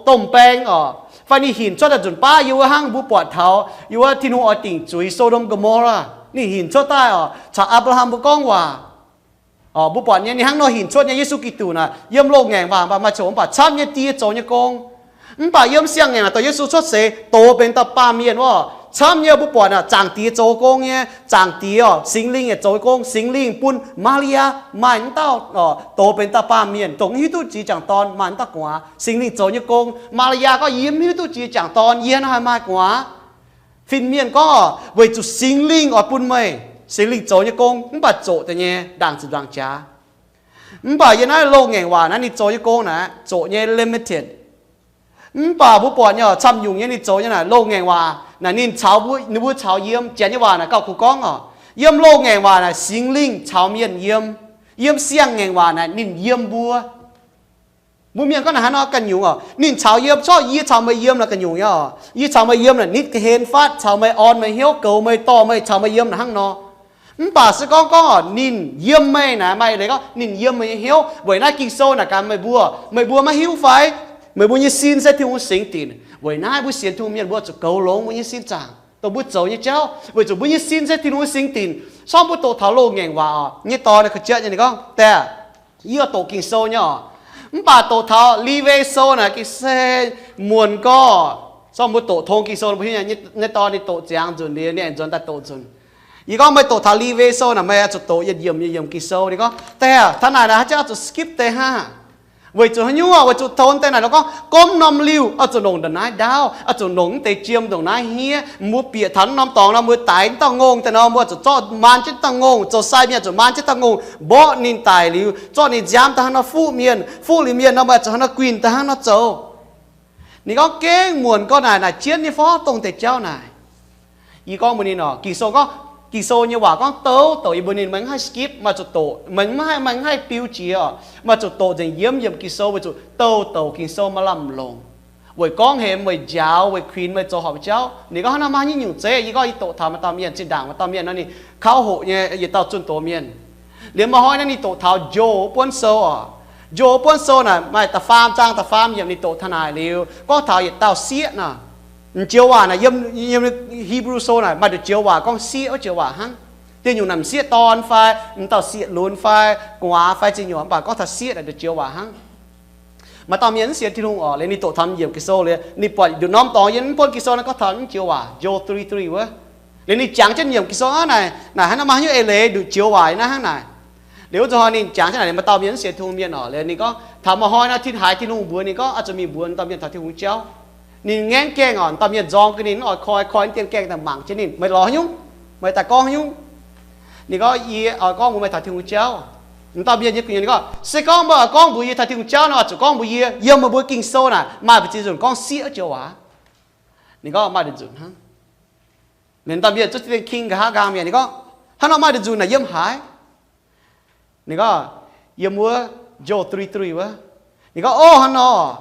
domh baeng oc, fai ninh hinc cuotv daaih nzunc baav yiem wuov hnangv mbuo buatc taux yiem wuov Tin-Hungh oix dingc zuiz So^ndom Go^mo^laa, ninh hinc cuotv daaih oc, caux Apc^laa^ham mbuo gorngv waac. Mbuo buatc nyei ninh hnangv nor hinc cuotv nyei. Yesu Giduc naaic yiem loz-ngaengc waac mv baac maaih coc mv baac camv nyei die zoux nyei gong. Mv baac yiem siang-ngaengc waac dorh Yesu cuotv seix dox benx dauh baamh mienh wuov, camv nyei. Mbuo buatc naaic Zaangc Diex zoux gong nyei, Zaangc Diex oc, Singx Lingh yaac zoux gong. Singx Lingh bun Maa^li^yaa maaih wuov dauh dox benx dauh baamh mienh, dongh mv hiuv duqv jiex jangc dorn, maaih wuov dauh gu'nguaaz. Singx Lingh zoux nyei gong. Maa^li^yaa gorngv, yie mv hiuv duqv jiex jangc dorn, yie hnangv haaix maaih gu'nguaaz? Fin-mienh gorngv, weic zuqc Singx Lingh oix bun meih. Singx Lingh zoux nyei gong mv baac zoqc deix nyei, ndaangc ziepc nzaangc jaax. Mv baac yiem naaiv loz-ngaengc waac naaiv ninh zoux nyei gong naaic zoqc nyei, limited. Mv baac mbuo buatc nyei camv nyungc nyei ninh zoux nyei naaic loz-ngaengc waac naaic ninh caux, ninh mbuo caux yiem. Janx nyei waac naaic gauh kungx gorngv oc, yiem loz-ngaengc waac naaic Singx Lingh caux mienh yiem. Yiem siang-ngaengc waac naaic ninh yiem mbuo. Mbuo mienh gorngv naaic hnangv nor ganh nyungc oc, ninh caux yiem, corc yie caux meih yiem naaic ganh nyungc nyei oc. Yie caux meih yiem naaic nitv ga'hlen fatv, caux meih orn meih hnyouv, goux meih, dorh meih, caux meih yiem naaic hnangv nor. Mv baac se gorngv, gorngv oc, ninh yiem meih naaic, maaih leiz gorngv ninh yiem meih nyei hnyouv. Weic naaiv Ging-Sou naaic gaax meih mbuo, meih mbuo maiv hiuv fai? Meih mbuo nyei sin se Tin-Hungh singx dinc. Weic naaiv mbuo sienx Tin-Hungh mienh mbuo zuqc goux longx mbuo nyei sin zaangc dongh mbuo zoux nyei jauv, weic zuqc mbuo nyei sin se Tin-Hungh singx dinc. Corc mbuo doqc taux loz-ngaengc waac oc, nyei dorn naaic ka'jatv nyei ninh gorngv, Diex, yie doqc Ging-Sou nyei oc, mv baac doqc taux Lewi Sou naaic gengh se muonc gorx. Corc mbuo doqc tong Ging-Sou mbuo hiuv nyei, nyei dorn ninh doqc ziangx nzunc liuz, ninh aengx nzuonx daaih doqc nzunc. Yie gorngv meih doqc taux Lewi Sou naaic meih oix zuqc doqc yietc yiemc yietc yiemc Ging-Sou. Ninh gorngv, Diex, taux naaic naaic haaix jauv oix zuqc skip deix hnangv? Weic zuqc haaix nyungc? Weic zuqc tong deix naaic ninh gorngv gomv norm liuh oix zuqc longc ndongc naaiv ndaauv, oix zuqc longc mv deix jiem ndongc naaiv hniev. Mbuo bieqc taux norm dorngx nor, mbuo daix dauh ngongh daaih nor, mbuo zuqc zorqv maan jienv dauh ngongh, zoux sai mienh zuqc maan jienv dauh ngongh mborqv ninh daic liuz, zorqv ninh nziaamv daaih hnangv nor fuqv mienh, fuqv liuz mienh nor, mbuo zuqc hnangv nor guinh daaih hnangv nor zoux. Ninh gorngv gengh muonc gorx naaic, naaic jienv nyei fov dongh deix jauv naaic. Yie gorngv mbuox ninh oc, Ging-Sou gorngv, Ging-Sou nyei waac gorngv douc douc yie mbuox ninh, meih mv haih skip, maaih zuqc doqc, meih mv haih, meih mv haih biu jiex oc, maaih zuqc doqc nzengc yiemc yiemc Ging-Sou, weic zuqc douc douc Ging-Sou maaih lamh longc, weic gorngv hemx, weic njaaux, weic kuinx meih zoux horpc jauv. Ninh gorngv hnangv nor, maaih nyungc zeiz. Yie gorngv yie doqc taux maaih dauh mienh zinh ndaangc, maaih dauh mienh nor ninh kauv hoqc nyei, yietc dauh zunh doz mienh. Liemh maiv hnoi naaiv ninh doqc taux Njoux buonv sou oc. Njoux buonv sou naaic maaih da'faam zaang da'faam yiemc ninh doqc taux naaic liuz gorngv taux yietc dauh sieqv nor. M'joux waac naaic yiem, yiem Hipv^lu Sou naaic maaih nduqc joux waac gorngv sieqv wuov joux waac hnangv. Dieh nyungc naaic m'sieqv dorn fai, m'dauh sieqv lunx fai, gu'nguaaz fai ziex nyungc, mv baac gorngv taux sieqv naaic nduqc joux waac hnangv. Maaih dauh mienh mv sienx Tin-Hungh oc, liuz ninh doqc taux yiemc Ging-Sou liuz ninh buatc nduqc norm dorngx yiem mv buonv Ging-Sou naaiv gorngv taux mv joux waac, Njoux three three wuov. Liuz ninh jangx jienv yiemc Ging-Sou hnangv naaic, naaic hnangv nor maaih haaix nyungc eix leiz nduqc joux waac naaiv hnangv naaic. Liuz wuov zanc hnoi ninh jangx jienv naaic, maaih dauh mienh mv sienx Tin-Hungh mienh oc, liuz ninh gorngv taux maaih hnoi nor tin haiz Tin-Hungh mbuox ninh gorngv oix zuqc mingh mbuox dauh mienh taux Tin-Hungh jauv. Ninh ngaengv gaengh oc, dauh mienh nzorng gaax ninh mv oix koi, koi dien gaengh daaih mangc jienv ninh, meih lorz haaix nyungc? Meih daaih gorngv haaix nyungc? Ninh gorngv, yie oix gorngv mbuox meih taux Tin-Hungh jauv. Dauh mienh nyei gu'nyuoz ninh gorngv, se gorngv meih oix gorngv mbuox yie taux Tin-Hungh jauv nor, oix zuqc gorngv mbuox yie, yiem meih mbuo Ging-Sou naaic maaih mbu'ziex nzunc gorngv sieqv wuov joux waac. Ninh gorngv maaih nduqc nzunc hnangv. Ninh dauh mienh zuqv zienh king nqa'haav nqaang mienh, ninh gorngv, hnangv nor maaih nduqc nzunc naaic yiem haaix? Ninh gorngv, yiem wuov Njoux three three wuov. Ninh gorngv, o, hnangv nor.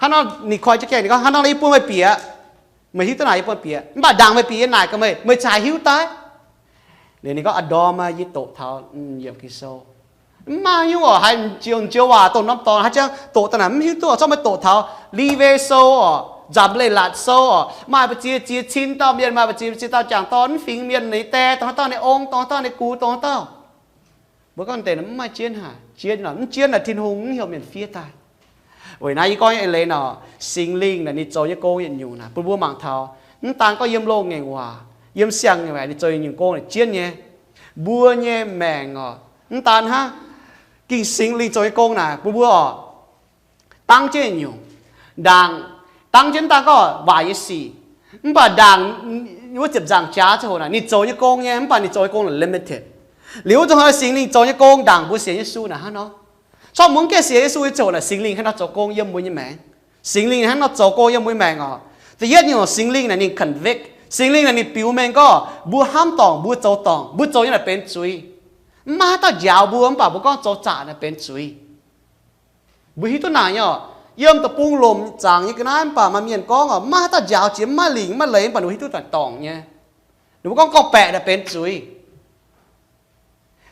Hnangv nor ninh koi jienv gaengh, ninh gorngv, hnangv nor yie bun meih bieqc. Meih hiuv duqv naaic yie bun bieqc, mv baac ndaangc meih bieqc yie naaic gaax meih, meih cingx haiz hiuv daaih. Liuz ninh gorngv, a'ndorm aqv, yie doqc taux yiemc Ging-Sou. Mv maaih nyungc oc, haiz joux waac dongh norm dorngx haiz ziangh doqc daaih naaic mv hiuv duqv oc. Zorqv meih doqc taux Liwe Sou oc, Nzamc Leiz-Latc Sou oc, maaih mbu'ziex ziex cin dauh mienh, maaih mbu'ziex ziex dauh jangc dorn mv fingx mienh, ninh die dongh haaix dauh, ninh ong dongh haaix dauh, ninh gux dongh haaix dauh. Mbuo gorngv deix naaic mv maaih jienv haic, jienv nor mv jienv naaic Tin-Hungh mv heuc mienh fiev daaih. Weic naaiv yie gorngv nyei eix leiz nor, Singx Lingh naaic ninh zoux nyei gong yietc nyungc naaic bun mbuo mangc taux, mv daan gorngv yiem loz-ngaengc waac, yiem siang-ngaengc waac ninh zoux yietc nyungc gong naaic jienv nyei. Mbuo nyei maengc oc, mv daan hnangv, Ging Singx Lingh zoux nyei gong naaic bun mbuo oc, dangv jienv yietc nyungc, ndaangc, dangv jienv mv daan gorngv waaic nyei sic, mv baac ndaangc wuov ziepc nzaangc jaax ziangh hoc naaic ninh zoux nyei gong nyei, mv baac ninh zoux nyei gong limited. Liuz wuov zuqc hnoi Singx Lingh zoux nyei gong ndaangc mbuo sienx Yesu naaic hnangv nor. Corc mbuo mv gaengh sienx Yesu nyei ziangh hoc naaic Singx Lingh hnangv nor zoux gong yiem mbuo nyei maengc. Singx Lingh hnangv nor zoux gong yiem mbuo nyei maengc oc. Da'yietv nyungc Singx Lingh naaic ninh convict, Singx Lingh naaic ninh biux mengh gorngv mbuo hnamv dorngc, mbuo zoux dorngc, mbuo zoux nyei naaic benx zuiz. Mv maaih haaix dauh njaaux mbuo, mv baac mbuo gorngv zoux zaqc naaic benx zuiz. Mbuo hiuv duqv naaic nyei oc. Yiem deic-bung lomc zaangc nyei ga'naaiv mv baac maaih mienh gorngv oc, mv maaih haaix dauh njaaux jiex, mv maaih lingc mv maaih leiz, mv baac ninh mbuo hiuv duqv naaic dorngc nyei. Ninh mbuo gorngv gorngv-baeqc naaic benx zuiz.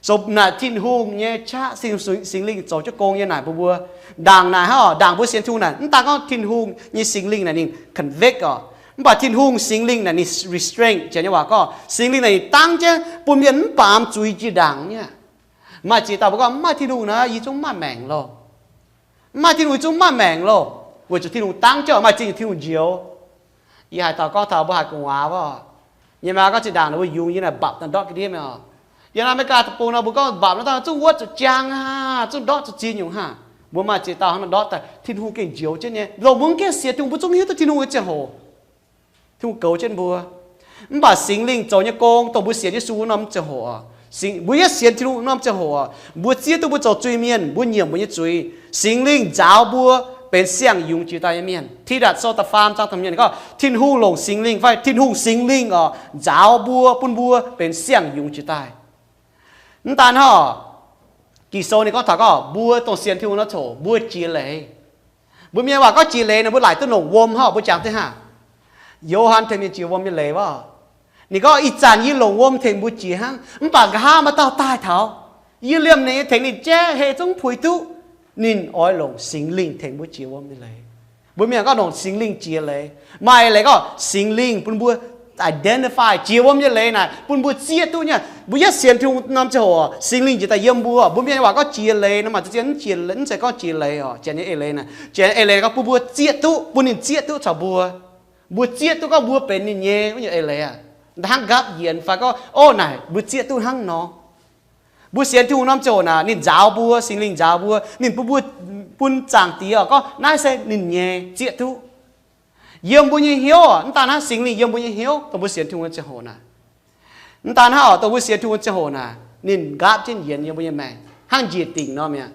Zoux naaic Tin-Hungh nyei qaqv, Singx Lingh zoux jienv gong nyei naaic bun mbuo. Ndaangc naaic hnangv oc, ndaangc mbuo sienx Tin-Hungh naaic, mv daan gorngv Tin-Hungh nyei Singx Lingh naaic ninh convict oc, mv baac Tin-Hungh Singx Lingh naaic ninh restrain, janx nyei waac gorngv Singx Lingh naaic ninh dangv jienv bun mienh mv baamz zuiz jiex ndaangc nyei. Maaih ziex dauh mbuo gorngv, mv maaih Tin-Hungh naaic yie zungv mv maaih maengc loh. Mv maaih Tin-Hungh yie zungv mv maaih maengc loh, weic zuqc Tin-Hungh dangv jienv, maaih ziex nyungc Tin-Hungh njoux. Yie haiz dauh gorngv taux mbuo haaix gu'nguaaz wuov, yie maaih gorngv zinh ndaangc ninh mbuo yungz yie naaic mbapc daaih ndortv ga'ndiev mi'aqv. Yiem naaiv Meigaa deic-bung nor mbuo gorngv mbapc nor dangh zungv wuov zuqc jaang aqv, zungv ndortv zuqc ziex nyungc hnangv. Mbuo maaih ziex dauh hnangv nor ndortv daaih Tin-Hungh gengh njoux jienv nyei. Longc mbuo mv gaengh sienx Tin-Hungh mbuo zungv hiuv duqv Tin-Hungh nyei ziangh hoc, Tin-Hungh goux jienv mbuo. Mv baac Singx Lingh zoux nyei gong dongh mbuo sienx Yesu wuov norm ziangh hoc, mbuo yietv sienx Tin-Hungh wuov norm ziangh hoc, mbuo zieqv duqv mbuo zoux zuiz-mienh, mbuo nyiemc mbuo nyei zuiz. Singx Lingh nzaaux mbuo benx siang-yungz jiex daaih nyei mienh. Tidatc Sou da'faam zaang da'hmz gorngv Tin-Hungh longc Singx Lingh fai Tin-Hungh Singx Lingh oc nzaaux mbuo bun mbuo benx siang-yungz jiex daaih. Mv daan hnangv, Ging-Sou ninh gorngv taux gorngv mbuo dongh sienx Tin-Hungh nor coc mbuo jiex leiz. Mbuo mienh waac gorngv jiex leiz nor mbuo laaic duqv longc wuom hnangv, mbuo jangx duqv hnangv. Yo^han tengx mienh jiex wuom nyei leiz wuov. Ninh gorngv ih zanc yie longc wuom tengx mbuo jiex hnangv, mv baac nqa'haav maaih dauh daaih taux, yie liemh ninh nyei tengx ninh jaiv hei zungv puix duqv. Ninh oix longc Singx Lingh tengx mbuo jiex wuom nyei leiz. Mbuo mienh gorngv longc Singx Lingh jiex leiz. Maaih leiz gorngv Singx Lingh bun mbuo identify jiex wuom nyei leiz naaic bun mbuo zieqv duqv nyei. Mbuo yietv sienx Tin-Hungh norm ziangh hoc, Singx Lingh njiec daaih yiem mbuo. Mbuo mienh waac gorngv jiex leiz nor maaih ziex mv jiex, mv zeiz gorngv jiex leiz oc. Janx nyei eix leiz naaic, janx eix leiz gorngv bun mbuo zieqv duqv, bun ninh zieqv duqv caux mbuo. Mbuo zieqv duqv gorngv mbuo benx ninh nyei wuov nyungc eix leiz aqv. Hnangv nqaapv yienx fai gorngv, o, naaic mbuo zieqv duqv hnangv nor. Mbuo sienx Tin-Hungh norm ziangh hoc naaic, ninh nzaaux mbuo, Singx Lingh nzaaux mbuo, ninh bun mbuo, bun Zaangc Diex gorngv naaiv se ninh nyei, zieqv duqv. Yiem mbuo nyei hnyouv, mv daan hnangv, Singx Lingh yiem mbuo nyei hnyouv, dongh mbuo sienx Tin-Hungh nyei ziangh hoc naaic. Mv daan hnangv, dongh mbuo sienx Tin-Hungh nyei ziangh hoc naaic, ninh nqaapv jienv yienx yiem mbuo nyei maengc hnangv njiec dingc nor mi'aqv.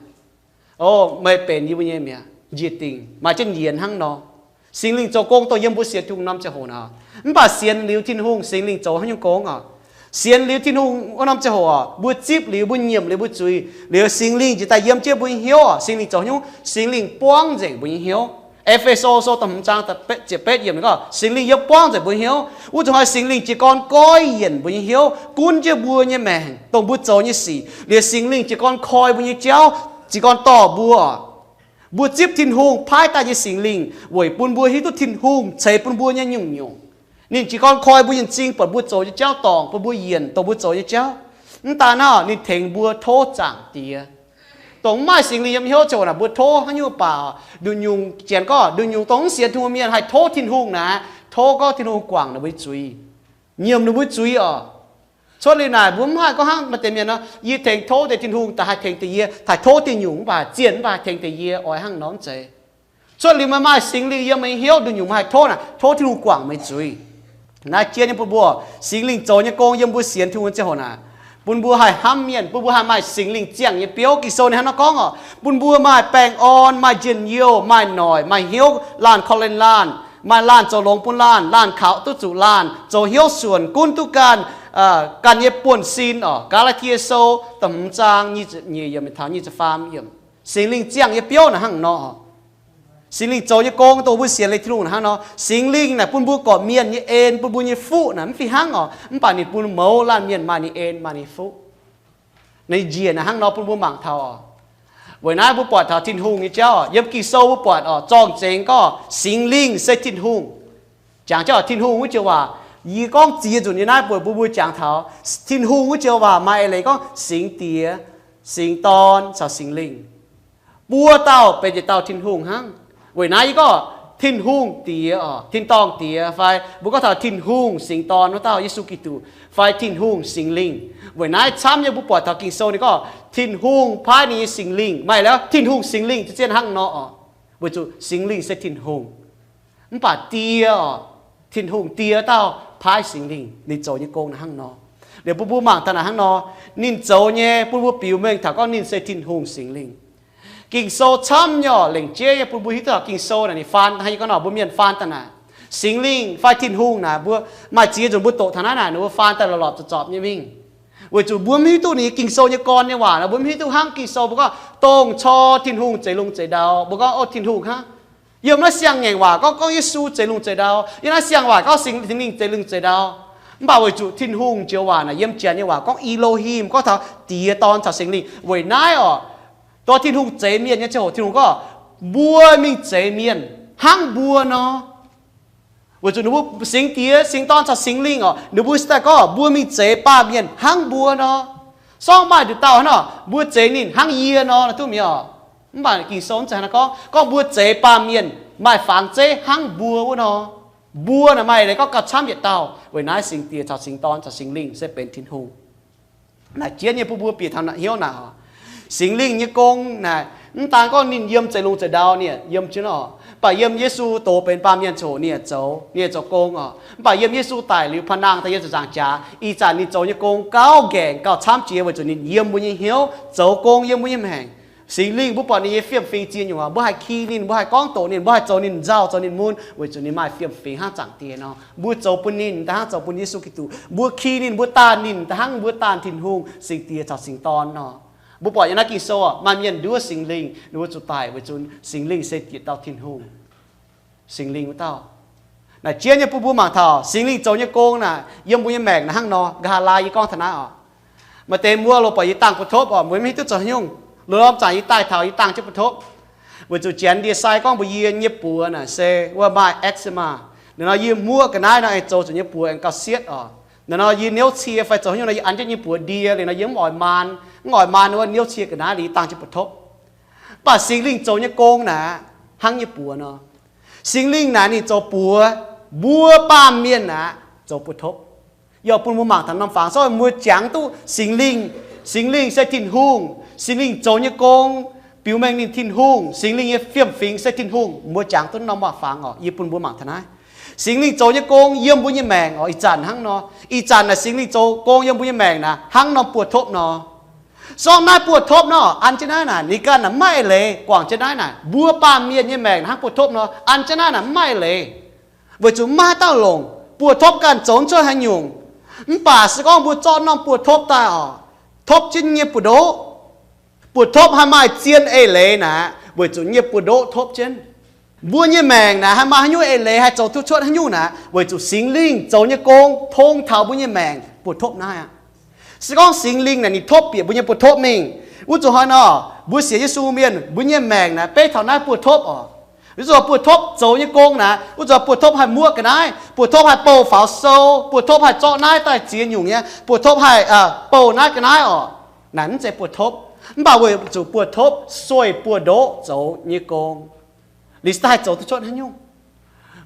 O, meih benx yie mbuo nyei mi'aqv. Njiec dingc maaih jienv yienx hnangv nor. Singx Lingh zoux gong dongh yiem mbuo sienx Tin-Hungh norm ziangh hoc naaic. Mv baac sienx liuz Tin-Hungh, Singx Lingh zoux haaix nyungc gong oc? Sienx liuz Tin-Hungh wuov norm ziangh hoc oc, mbuo zipv liuz, mbuo nyiemc liuz, mbuo zuiz liuz, Singx Lingh njiec daaih yiem jienv mbuo nyei hnyouv oc. Singx Lingh zoux haaix nyungc? Singx Lingh buangv nzengc mbuo nyei hnyouv. E^fe^so Sou da'hmz zaang ziepc betv yiemc gorngv, Singx Lingh yiem buangv nzengc mbuo nyei hnyouv. Wuov zuqc haih Singx Lingh jiez gorn goiv yienc mbuo nyei hnyouv, gunv jienv mbuo nyei maengc, dongh mbuo zoux nyei sic. Liuz Singx Lingh jiez gorn koi mbuo nyei jauv, jiez gorn dorh mbuo oc. Mbuo zipv Tin-Hungh paaiv daaih nyei Singx Lingh weic bun mbuo hiuv duqv Tin-Hungh ceix bun mbuo nyei nyungc-nyungc. Ninh jiez gorn koi mbuo nyei m'zing, buatc mbuo zoux nyei jauv, dorngc bun mbuo yienc dongh mbuo zoux nyei jauv. Mv daan hnangv, ninh tengx mbuo tov Zaangc Diex. Dongh mv maaih Singx Lingh yiem hnyouv ziangh hoc naaic, mbuo tov haaix nyungc baac nduqc nyungc, janx gorngv nduqc nyungc dongh mv sienx Tin-Hungh mienh haih tov Tin-Hungh naaic, tov gorngv Tin-Hungh guangc ninh mbuo nyei zuiz, nyiemc ninh mbuo nyei zuiz oc. Cuotv liuz naaic, mbuo mv haih gorngv hnangv maaih deix mienh nor, yie tengx tov deix Tin-Hungh daaih haih tengx deix yie, taaih tov diuh nyungc mv baac zienh mv baac haih tengx deix yie, oix hnangv nor mv zeiz. Cuotv liuz meih maaih Singx Lingh yiem meih nyei hnyouv, nduqc nyungc meih haih tov naaic, tov Tin-Hungh guangc meih zuiz. Naaiv jien nyei bun mbuo, Singx Lingh zoux nyei gong yiem mbuo sienx Tin-Hungh nyei ziangh hoc naaic, bun mbuo haih hnamv mienh, bun mbuo haih maaih Singx Lingh ziangh nyei biouv. Ging-Sou ninh hnangv nor gorngv oc, bun mbuo maaih baengh orn, maaih njien-youh, maaih noic, maaih hnyouv, laanh korv-lienh laanh, maaih laanh zoux longx bun laanh, laanh kaux duqv zuqc laanh, zoux hnyouv suonc, gunv duqv ganh, ganh nyei buonv-sin oc. Gaa^laa^tie Sou da'hmz zaang nyic ziepc nyeic yiemc taux nyic ziepc faam yiemc. Singx Lingh ziangh nyei biouv naaic hnangv nor. Singx Lingh zoux nyei gong dongh mbuo sienx liuz Tin-Hungh naaic hnangv nor. Singx Lingh naaic bun mbuo gorqv-mienh nyei en, bun mbuo nyei fuqv naaic mv fih hnangv oc, mv baac ninh bun mouz laanh mienh maaih ninh en maaih ninh fuqv. Ninh njiec naaic hnangv nor bun mbuo mangc taux oc. Weic naaiv mbuo buatc taux Tin-Hungh nyei jauv oc. Yiem Ging-Sou mbuo buatc oc, zorng-zengx gorngv Singx Lingh se Tin-Hungh. Jangx jauv Tin-Hungh wuov joux waac, yie gorngv ziex nzunc nyei naaiv buatc mbuo mbuo jangx taux Tin-Hungh wuov joux waac maaih eix leiz gorngv Singx Diex, Singx Dorn caux Singx Lingh. Buo dauh benx yietc dauh Tin-Hungh hnangv. Weic naaiv yie gorngv Tin-Hungh Diex oc, Tin-Dorngh Diex fai mbuo gorngv taux Tin-Hungh Singx Dorn wuov dauh Yesu Giduc fai Tin-Hungh Singx Lingh. Weic naaiv camv nyei mbuo buatc taux Ging-Sou ninh gorngv Tin-Hungh paaiv ninh nyei Singx Lingh, maaih lorqc Tin-Hungh Singx Lingh za'gengh hnangv nor oc. Weic zuqc Singx Lingh se Tin-Hungh. Mv baac Die oc, Tin-Hungh Die dauh paaiv Singx Lingh, ninh zoux nyei gong naaic hnangv nor. Liuz bun mbuo mangc daaih naaic hnangv nor, ninh zoux nyei bun mbuo biux mengh taux gorngv ninh se Tin-Hungh Singx Lingh. Ging-Sou camv nyei oc, lengc jeiv nyei bun mbuo hiuv duqv Ging-Sou naaic ninh faan haaix nyungc gorngv nor, mbuo mienh faan daaih naaic, Singx Lingh fai Tin-Hungh naaic, mbuo maaih ziex nzunc mbuo doqc taux naaiv naaic, ninh mbuo faan daaih lorqc-lorqc zorpc zorpc nyei mingh. Weic zuqc mbuo mv hiuv duqv ninh Ging-Sou nyei gorn nyei waac, mbuo mv hiuv duqv hnangv Ging-Sou mbuo gorngv dongh cor Tin-Hungh zeix lungh zeix ndau, mbuo gorngv, o, Tin-Hungh hnangv. Yiem naaiv siang-ngaengc waac gorngv, gorngv Yesu zeix lungh zeix ndau. Yiem naaiv siang waac gorngv Singx Lingh zeix lungh zeix ndau. Mv baac weic zuqc Tin-Hungh joux waac naaic yiem Janx nyei waac gorngv Elohim, gorngv taux Diex, Dorn caux Singx Lingh. Weic naaiv oc, dongh Tin-Hungh zeix mienh nyei ziangh hoc, Tin-Hungh gorngv, mbuo mingh zeix mienh hnangv mbuo nor. Weic zuqc ninh mbuo Singx Diex, Singx Dorn caux Singx Lingh oc, ninh mbuo se daaih gorngv mbuo mingh zeix baamh mienh hnangv mbuo nor. Sorngv maaih nduqc dauh hnangv nor, mbuo zeix ninh hnangv yie nor, duqv mi'aqv. Mv baac Ging-Sou mv zeiz hnangv naaiv gorngv. Gorngv mbuo zeix baamh mienh maaih fangx zeiv hnangv mbuo wuov nor. Mbuo naaic maaih leiz gorngv gauh camv yietc dauh. Weic naaiv Singx Diex caux Singx Dorn caux Singx Lingh se benx Tin-Hungh. Naaic jienv nyei bun mbuo bieqc taux hnyouv naaic oc. Singx Lingh nyei gong naaic, mv daan gorngv ninh yiem zeix lungh zeix ndau, ninh yiem jienv oc. Mv baac yiem Yesu doz benx baamh mienh ziangh hoc ninh yaac zoux, ninh yaac zoux gong oc. Mv baac yiem Yesu daic liuz paa nangh daaih yiem ziepc nzaangc jaax, ih zanc ninh zoux nyei gong gauh nqaengc gauh camv jiex weic zuqc ninh yiem mbuo nyei hnyouv zoux gong yiem mbuo nyei maengc. Singx Lingh mbuo buatc ninh nyei fiem-fingx ziex nyungc oc, mbuo haih ki ninh, mbuo haih gorngv doqc ninh, mbuo haih zoux ninh nzauh zoux ninh mun, weic zuqc ninh maaih fiem-fingx hnangv Zaangc Diex nor. Mbuo zoux bun ninh daaih hnangv zoux bun Yesu Giduc. Mbuo ki ninh, mbuo daanh ninh daaih hnangv mbuo daanh Tin-Hungh, Singx Diex caux Singx Dorn nor. Mbuo buatc yiem naaiv Ging-Sou oc, maaih mienh nduov Singx Lingh, ninh mbuo zuqc daic weic zuqc Singx Lingh se yietc dauh Tin-Hungh. Singx Lingh wuov dauh. Naaic jienv nyei bun mbuo mangc taux Singx Lingh zoux nyei gong naaic yiem mbuo nyei maengc naaic hnangv nor. Nqa'haav laai yie gorngv taux naaiv oc. Maaih deix mbuo loz-baac yie dangh buoz-topv oc, mbuo maiv hiuv duqv zoux haaix nyungc. Loz-norm zanc yie daaih taux yie dangh jienv buoz-topv, weic zuqc Janx ndie-sai gorngv mbuox yie nyei buoz naaic se wuov maaih eczema. Ninh nor yie muoqv ga'naaiv nor aengx zoux zuqc nyei buoz aengx gauh sietv oc. Ninh nor yie niouv cie fai zoux haaix nyungc nor yie an jienv nyei buoz ndie liuz nor yie mv oix maan, mv oix maan wuov niouv cie ga'naaiv liuz yie dangh jienv buoz-topv. Mv baac Singx Lingh zoux nyei gong naaic hnangv nyei buoz nor. Singx Lingh naaic ninh zoux buoz, mbuo baamh mienh naaic zoux buoz-topv. Yie bun mbuo mangc taux norm fangx, so mbuo jangx duqv Singx Lingh, Singx Lingh se Tin-Hungh, Singx Lingh zoux nyei gong biux mengh ninh Tin-Hungh, Singx Lingh nyei fiem-fingx se Tin-Hungh. Mbuo jangx duqv norm waac-fangx oc, yie bun mbuo mangc taux naaiv. Singx Lingh zoux nyei gong yiem mbuo nyei maengc oc, ih zanc hnangv nor. Ih zanc naaic Singx Lingh zoux gong yiem mbuo nyei maengc naaic hnangv norm buoz-topv nor. Sorng naaiv buoz-topv nor, an jienv naaiv naaic, ninh ganh naaic maiv eix leiz guangc jienv naaiv naaic, mbuo baamh mienh nyei maengc hnangv buoz-topv nor, an jienv naaiv naaic maiv eix leiz. Weic zuqc maiv haaix dauh longc, buoz-topv ganh zoux mv cuotv haaix nyungc. Mv baac se gorngv mbuo zorqv norm buoz-topv daaih oc, topv jienv nyei buoz-ndoqv, buoz-topv haih maaih zien eix leiz naaic, weic zuqc nyei buoz-ndoqv topv jienv. Mbuo nyei maengc naaic haih maaih haaix nyungc eix leiz, haih zoux duqv cuotv haaix nyungc naaic, weic zuqc Singx Lingh zoux nyei gong tong taux mbuo nyei maengc buoz-topv naaiv aqv. Se gorngv Singx Lingh naaic ninh topv bieqc mbuo nyei buoz-topv mingh, wuov zuqc hnoi nor, mbuo sienx Yesu mienh, mbuo nyei maengc naaic beiv taux naaiv buoz-topv oc. Wuov zuqc buoz-topv zoux nyei gong naaic, wuov zuqc buoz-topv haih muoqv ga'naaiv, buoz-topv haih bouh faaux sou, buoz-topv haih zorqv naaiv daaih ziex nyungc nyei, buoz-topv haih, aa, bouh naaiv ga'naaiv oc. Naaic mv zeiz buoz-topv, mv baac weic zuqc buoz-topv sueih buoz-ndoqv zoux nyei gong. Liuz se daaih haih zoux duqv cuotv haaix nyungc?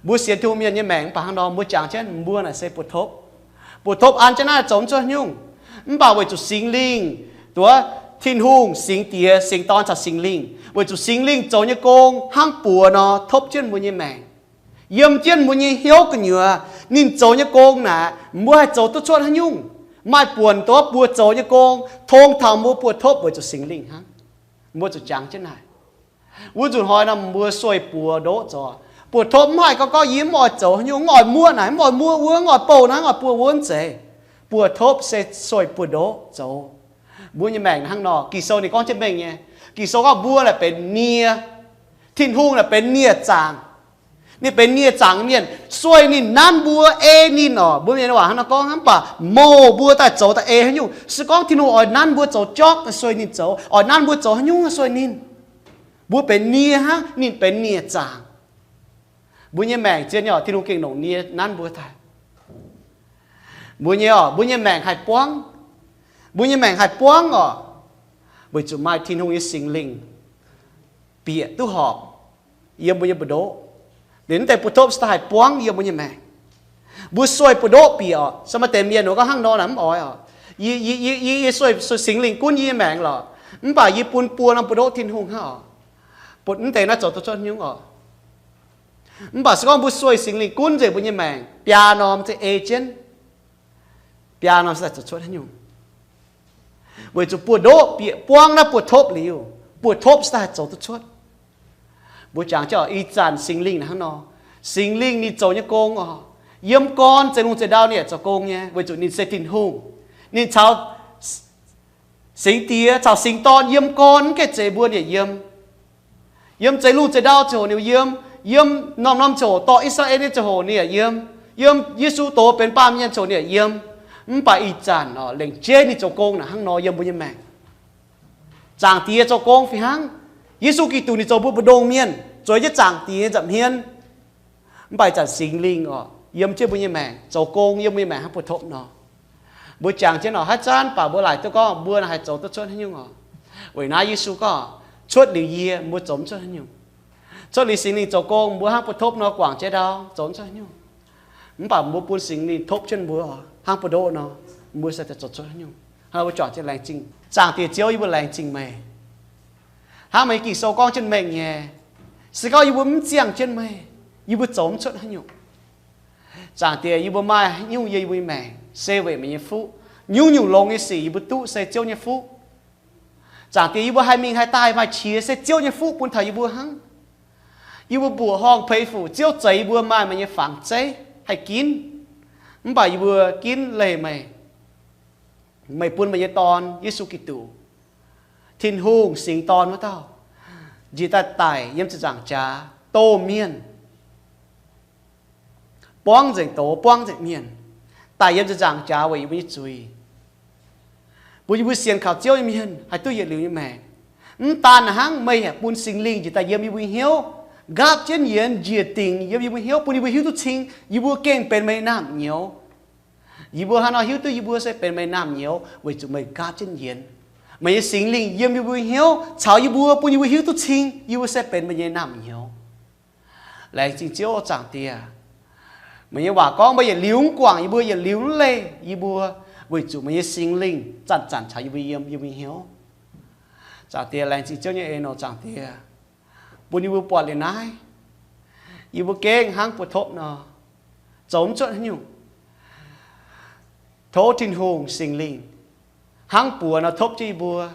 Mbuo sienx Tin-Hungh mienh nyei maengc mv baac hnangv nor, mbuo jangx jienv mbuo naaic se buoz-topv. Buoz-topv an jienv naaiv zoux mv cuotv haaix nyungc. Mv baac weic zuqc Singx Lingh, duqv Tin-Hungh, Singx Diex, Singx Dorn caux Singx Lingh, weic zuqc Singx Lingh zoux nyei gong hnangv buoz nor topv jienv mbuo nyei maengc, yiem jienv mbuo nyei hnyouv gu'nyuoz. Ninh zoux nyei gong naaic, mbuo haih zoux duqv cuotv haaix nyungc? Maaih buonc duqv buoz zoux nyei gong tong taux mbuo buoz-topv weic zuqc Singx Lingh hnangv. Mbuo zuqc jangx jienv naaic. Wuov nzunc hnoi nor mbuo sueih buoz-ndoqv zoux. Buoz-topv mv haih gorngv, gorngv yie mv oix zoux haaix nyungc, mv oix muoqv naaic, mv oix muoqv wuov, mv oix bouh naaiv, mv oix bouh wuov, mv zeiz. Buoz-topv se sueih buoz-ndoqv zoux. Mbuo nyei maengc hnangv nor, Ging-Sou ninh gorngv jienv mengh nyei. Ging-Sou gorngv mbuo naaic benx nie, Tin-Hungh naaic benx nie zaangc. Ninh benx nie zaangc mienh, sueih ninh nanv mbuo, ei ninh oc. Mbuo mienh waac hnangv nor gorngv, mv baac mouh mbuo daaih zoux daaih ei haaix nyungc? Se gorngv Tin-Hungh oix nanv mbuo zoux jork, sueih ninh zoux. Oix nanv mbuo zoux haaix nyungc, sueih ninh. Mbuo benx nie hnangv, ninh benx nie zaangc. Mbuo nyei maengc zien nyei oc, Tin-Hungh gengh longc nie nanv mbuo daaih. Mbuo nyei oc, mbuo nyei maengc haih buangv. Mbuo nyei maengc haih buangv oc, weic zuqc maaih Tin-Hungh nyei Singx Lingh bieqc duqv horpc yiem mbuo nyei buoz-ndoqv. Liuz mv deix buoz-topv se daaih haih buangv yiem mbuo nyei maengc. Mbuo sueih buoz-ndoqv bieqc oc. Se maaih deix mienh wuov gorngv hnangv nor naaic mv oix oc. Yie, yie, yie, yie sueih, sueih Singx Lingh gunv yie nyei maengc lorqc. Mv baac yie bun buo norm buoz-ndoqv Tin-Hungh hnangv oc. Bun mv deix naaiv zoux duqv cuotv nyungc oc. Mv baac se gorngv mbuo sueih Singx Lingh gunv nzengc mbuo nyei maengc, biaa norm za'eix jienv, biaa norm se daaih zoux cuotv haaix nyungc. Weic zuqc buoz-ndoqv bieqc buangv naaiv buoz-topv liuz, buoz-topv se daaih haih zoux duqv cuotv. Mbuo jangx jienv oc, ih zanc Singx Lingh hnangv nor. Singx Lingh ninh zoux nyei gong oc, yiem gorn zeix lungh zeix ndau ninh yaac zoux gong nyei, weic zuqc ninh se Tin-Hungh. Ninh caux Singx Diex caux Singx Dorn yiem gorn mv gaengh zeix mbuo ninh yaac yiem. Yiem zeix lungh zeix ndau ziangh hoc ninh yiem, yiem norm-norm ziangh hoc dorh I^saa^laa^en nyei ziangh hoc ninh yaac yiem. Yiem Yesu doz benx baamh mienh coc ninh yaac yiem. Mv baac ih zanc lengc jeiv ninh zoux gong naaic hnangv nor yiem mbuo nyei maengc. Zaangc Diex zoux gong fih hnangv. Yesu Giduc ninh zoux mbuo mbu'ndongx mienh, zoux jienv Zaangc Diex nyei nza'hmien. Mv baac ih zanc Singx Lingh oc yiem jienv mbuo nyei maengc, zoux gong yiem mbuo nyei maengc hnangv mbuo topv nor. Mbuo jangx jienv oc, haaix zanc baac mbuo laaic duqv gorngv mbuo naaic haih zoux duqv cuotv haaix nyungc oc. Weic naaiv Yesu gorngv, cuotv liuz yie mbuo zoux mv cuotv haaix nyungc. Cuotv liuz Singx Lingh zoux gong mbuo hnangv mbuo topv nor guangc jiex ndau zoux mv cuotv haaix nyungc. Mv baac mbuo bun Singx Lingh topv jienv mbuo hnangv mbuo ndoqv nor, mbuo se daaih zoux cuotv haaix nyungc. Hnangv nor mbuo juangc jienv laengz zingh. Zaangc Diex Ziouv, yie mbuo laengz zingh meih. Hnangv meih nyei Ging-Sou gorngv jienv mengh nyei, se gorngv yie mbuo mv ziangh jienv meih, yie mbuo zoux mv cuotv haaix nyungc. Zaangc Diex, yie mbuo maaih haaix nyungc yiem yie mbuo nyei maengc se weic meih nyei fuqv. Nyungc-nyungc longx nyei sic yie mbuo duqv se Ziouv nyei fuqv. Zaangc Diex, yie mbuo haih mingh haih daaih maaih qiex se Ziouv nyei fuqv bun taux yie mbuo hnangv. Yie mbuo mbuoqc horngh peix fuc Ziouv zeix yie mbuo maaih meih nyei fangx zeiv haih ginv. Mv baac yie mbuo ginv leih meih. Meih bun meih nyei Dorn, Yesu Giduc, Tin-Hungh singx Dorn wuov dauh, njiec daaih daic yiem ziepc nzaangc jaax, doh mienh, buangv nzengc doz, buangv nzengc mienh, daic yiem ziepc nzaangc jaax weic yie mbuo nyei zuiz, bun yie mbuo sienx kaux Ziouv nyei mienh haih duqv yietc liuz nyei maengc. Mv daan hnangv, meih yaac bun Singx Lingh njiec daaih yiem yie mbuo nyei hnyouv, nqaapv jienv yienx njiec dingc yiem yie mbuo hnyouv, bun yie mbuo hiuv duqv cing yie mbuo gengh benx meih nyei naamh nyouz. Yie mbuo hnangv nor hiuv duqv yie mbuo se benx meih naamh nyouz weic zuqc meih nqaapv jienv yienx. Meih nyei Singx Lingh yiem yie mbuo hnyouv caux yie mbuo, bun yie mbuo hiuv duqv cing yie mbuo se benx meih nyei naamh nyouz. Laengz zingh Ziouv, Zaangc Diex. Meih nyei waac gorngv meih yietc liuz mv guangc yie mbuo, yietc liuz mv leih yie mbuo, weic zuqc meih nyei Singx Lingh zanc-zanc caux yie mbuo yiem yie mbuo hnyouv. Zaangc Diex, laengz zingh Ziouv nyei en oc, Zaangc Diex, bun yie mbuo buatc liuz naaiv, yie mbuo gengh hnangv buoz-topv nor, zoux mv cuotv haaix nyungc. Tov Tin-Hungh Singx Lingh hnangv buoz nor topv jienv yie mbuo,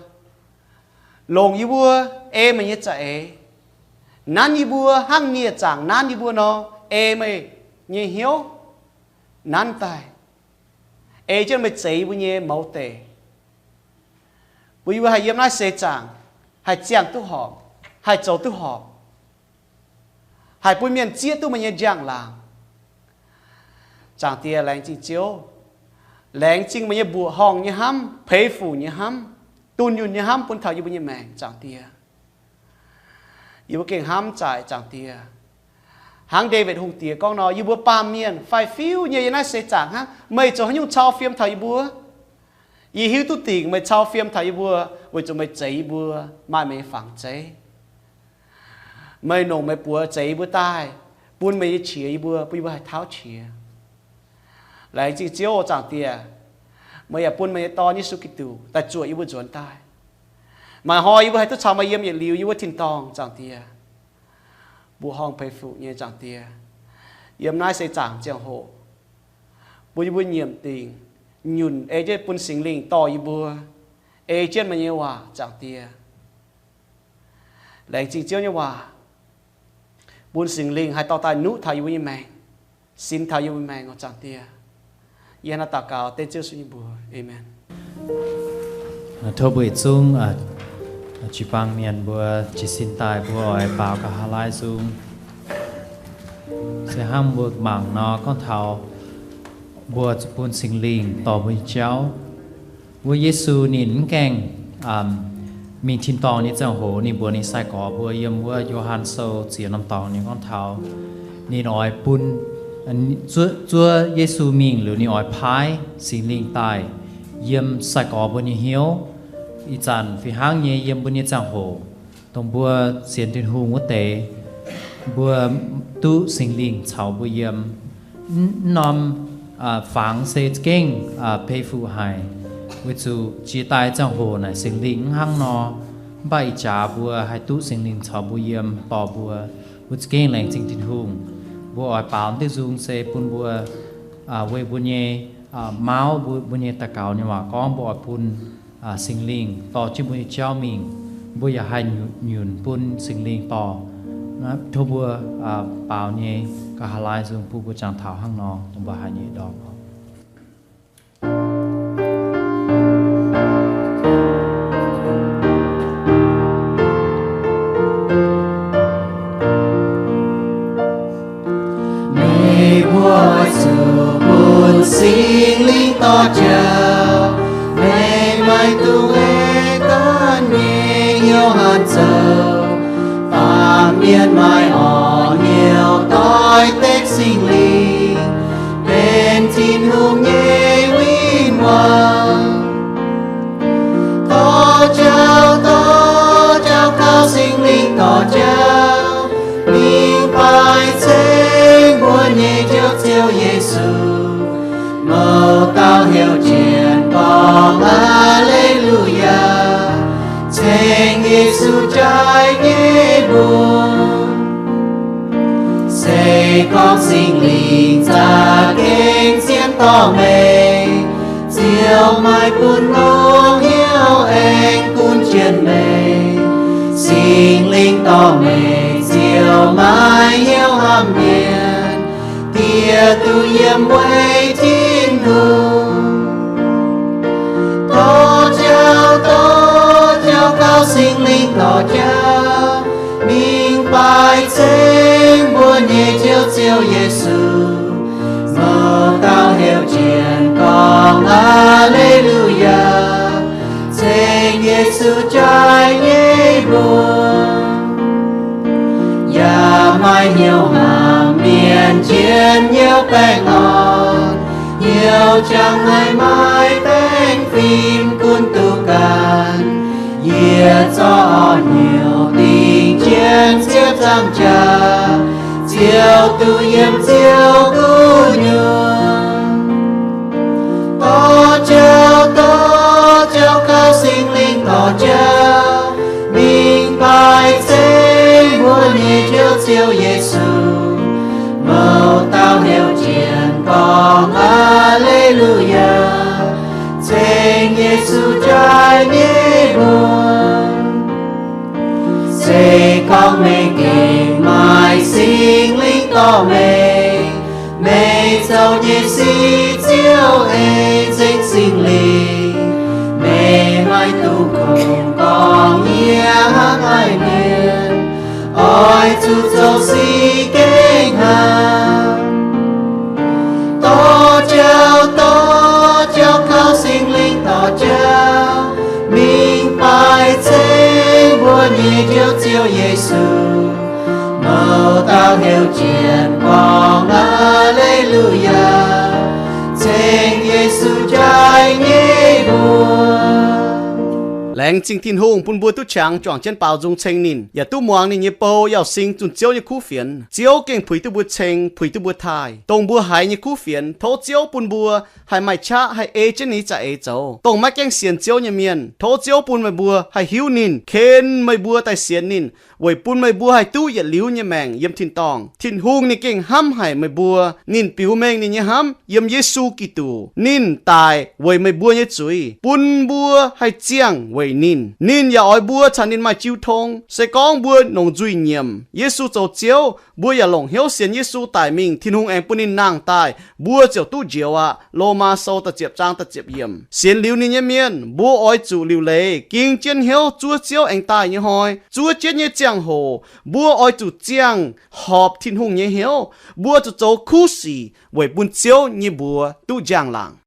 longc yie mbuo ei meih nyei za'eix, nanv yie mbuo hnangv nie-zaangc nanv yie mbuo nor, ei meih nyei hnyouv nanv daaih, ei jienv meih zeix yie mbuo nyei mouz deic, bun yie mbuo haih yiem naaiv seix zaangc haih ziangh duqv horpc, haih zoux duqv horpc, haih bun mienh zieqv duqv meih nyei njang-laangc. Zaangc Diex, laengz zingh Ziouv, laengz zingh meih nyei mbuoqc horngh nyei hnamv, peix fuc nyei hnamv, dunh yunh nyei hnamv bun taux yie mbuo nyei maengc, Zaangc Diex. Yie mbuo gengh hnamv zaaic, Zaangc Diex. Hnangv Ndaawitv Hungh Diex gorngv nor, yie mbuo baamh mienh faix-fiuv nyei yiem naaiv seix zaangc hnangv. Meih zoux haaix nyungc cau fiem taux yie mbuo? Yie hiuv duqv dingc meih cau fiem taux yie mbuo, weic zuqc meih zeix yie mbuo maaih meih nyei fangx zeiv. Meih longc meih buoz zeix yie mbuo daaih, bun meih nyei qiex yie mbuo, bun yie mbuo haih tauv qiex. Laengz zingh Ziouv, Zaangc Diex. Meih yaac bun meih nyei Dorn, Yesu Giduc, daaih zuoqc yie mbuo nzuonx daaih. Maaih hnoi yie mbuo haih duqv caux meih yiem yietc liuz yie mbuo tin-dorngh, Zaangc Diex. Mbuoqc horngh peix fuc nyei, Zaangc Diex, yiem naaiv seix zaangc ziangh hoc, bun yie mbuo nyiemc dingc, nyunc ei jienv bun Singx Lingh dorh yie mbuo, ei jienv meih nyei waac, Zaangc Diex. Laengz zingh Ziouv nyei waac, bun Singx Lingh haih dorh daaih nuqv taux yie mbuo nyei maengc, sinx taux yie mbuo nyei maengc oc, Zaangc Diex. Yie hnangv naaiv daux gaux dengv Ziouv Yesu nyei mbuox. Aamen. Tov mbuo yietc zungv jiu-baang mienh mbuo jiez sin daaih, mbuo oix baaux nqa'haav laai nzung. Se hnangv mbuo mangc nor, gorngv taux mbuo zuqc bun Singx Lingh dorh mbuo nyei jauv. Wuov Yesu ninh mv gaengh mingh tin-dorngh nyei ziangh hoc, ninh mbuox ninh sai-gorx mbuo yiem wuov Yo^han Sou ziex norm dorngx nyei gorngv taux ninh oix bun, zuov, zuov Yesu mingh liuz ninh oix paaiv Singx Lingh daaih yiem sai-gorx mbuo nyei hnyouv. Ih zanc fih hnangv nyei yiem mbuo nyei ziangh hoc, dongh mbuo sienx Tin-Hungh wuov deix, mbuo duqv Singx Lingh caux mbuo yiem. Mv norm fangx se za'gengh pei fuc haic, weic zuqc jiex daaih ziangh hoc naaic Singx Lingh mv hnangv nor. Mv baac ih jaax mbuo haih duqv Singx Lingh caux mbuo yiem dorh mbuo, mbuo za'gengh laengz zingh Tin-Hungh. Mbuo oix baaux diuh nzung se bun mbuo, weic mbuo nyei mauv, mbuo nyei daux gaux nyei waac gorngv mbuo oix bun Singx Lingh dorh jienv mbuo nyei jauv mingh. Mbuo yaac haih nyunc bun Singx Lingh dorh. Tov mbuo baaux nyei nqa'haav laai nzung bun mbuo jangx taux hnangv nor, dongh mbuo haiz nyei dorngx. Meih mbuo Oix zuqc bun Singx Lingh dorh jauv, meih maaih dungx ei daaih nyei hnyouv haanh zoux. Baamh mienh maaih orn hnyouv doix-dekc Singx Lingh, benx Tin-Hungh nyei win-wangv. Dorh jauv, dorh jauv, kaux Singx Lingh dorh jauv, mingh baix ceng mbuo nyei Njoux Ziouv Yesu. Mouz dauh heuc jienv gorngv, Aa^le^lu^yaa, ceng Yesu jaaix nyei mbuox. Se gorngv Singx Lingh za'gengh zien dorh meih, Ziouv maiv bun norm hnyouv aengx gunv jienv meih. Singx Lingh dorh meih, Ziouv maiv hnyouv hnamv mienh, diex duqv yiem weic Tin-Hungh. Dorh jauv, dorh jauv, kaux Singx Lingh dorh jauv, mingh baix ceng mbuo nyei Njoux Ziouv Yesu. Mouz dauh heuc jienv gorngv, Aa^le^lu^yaa, ceng Yesu jaaix nyei mbuox. Yaac maaih hnyouv hnamv mienh njien hnyouv baengh orn, hnyouv jangx haic maaih baengh fim gunv duqv ganh. Yie zorqv orn hnyouv dingc jienv Ziouv zaangc jaax, Ziouv duqv yiem Ziouv gu'nyuoz. Dorh jauv, dorh jauv, kaux Singx Lingh dorh jauv, mingh baix ceng mbuo nyei Njoux Ziouv Yesu. Mouz dauh heuc jienv gorngv, Aa^le^lu^yaa, ceng Yesu jaaix nyei mbuox. Se gorngv meih gengh maaih Singx Lingh dorh meih, meih zoux nyei sic Ziouv ei nzengc Singx Lingh. Meih maiv dungx kungx gorngv, Yie hnangv naaiv mienh, oix zuqc zoux sic gengh hnangv. Dorh jauv, dorh jauv, kaux Singx Lingh dorh jauv, mingh baix ceng mbuo nyei Njoux Ziouv Yesu. Mouz dauh heuc jienv gorngv, Aa^le^lu^yaa, ceng Yesu jaaix nyei mbuox. Laengz zingh Tin-Hungh bun mbuo duqv qangx juangc jienv baaux nzung ceng ninh, yaac duqv muangx ninh nyei bou, yaac sing zunh Ziouv nyei kuv fienx. Ziouv gengh puix duqv mbuo ceng, puix duqv mbuo taaih, dongh mbuo haiz nyei kuv fienx. Tov Ziouv bun mbuo haih maaih qaqv haih ei jienv ninh nyei za'eix zoux, dongh maiv gaengh sienx Ziouv nyei mienh. Tov Ziouv bun meih mbuo haih hiuv ninh, ken meih mbuo daaih sienx ninh, weic bun meih mbuo haih duqv yietc liuz nyei maengc yiem tin-dorngh. Tin-Hungh ninh gengh hnamv haic meih mbuo. Ninh biux mengh ninh nyei hnamv yiem Yesu Giduc. Ninh daic weic meih mbuo nyei zuiz, bun mbuo haih ziangh weic ninh. Ninh yaac oix mbuo caux ninh maaih jiu tong. Se gorngv mbuo longc nzuih nyiemc Yesu zoux Ziouv, mbuo yaac longc hnyouv sienx Yesu daic mingh, Tin-Hungh aengx bun ninh nangh daaih, mbuo ziouc duqv njoux aqv. Lomaa Sou da'ziepc zaang da'ziepc yiemc. Sienx liuz ninh nyei mienh, mbuo oix zuqc liuc leiz, ging jienv hnyouv zuov Ziouv aengx daaih nyei hnoi. Zuov jienv nyei ziangh hoc mbuo oix zuqc ziangh horpc Tin-Hungh nyei hnyouv. Mbuo zuqc zoux kuv sic weic bun Ziouv nyei mbuox duqv njang-laangc.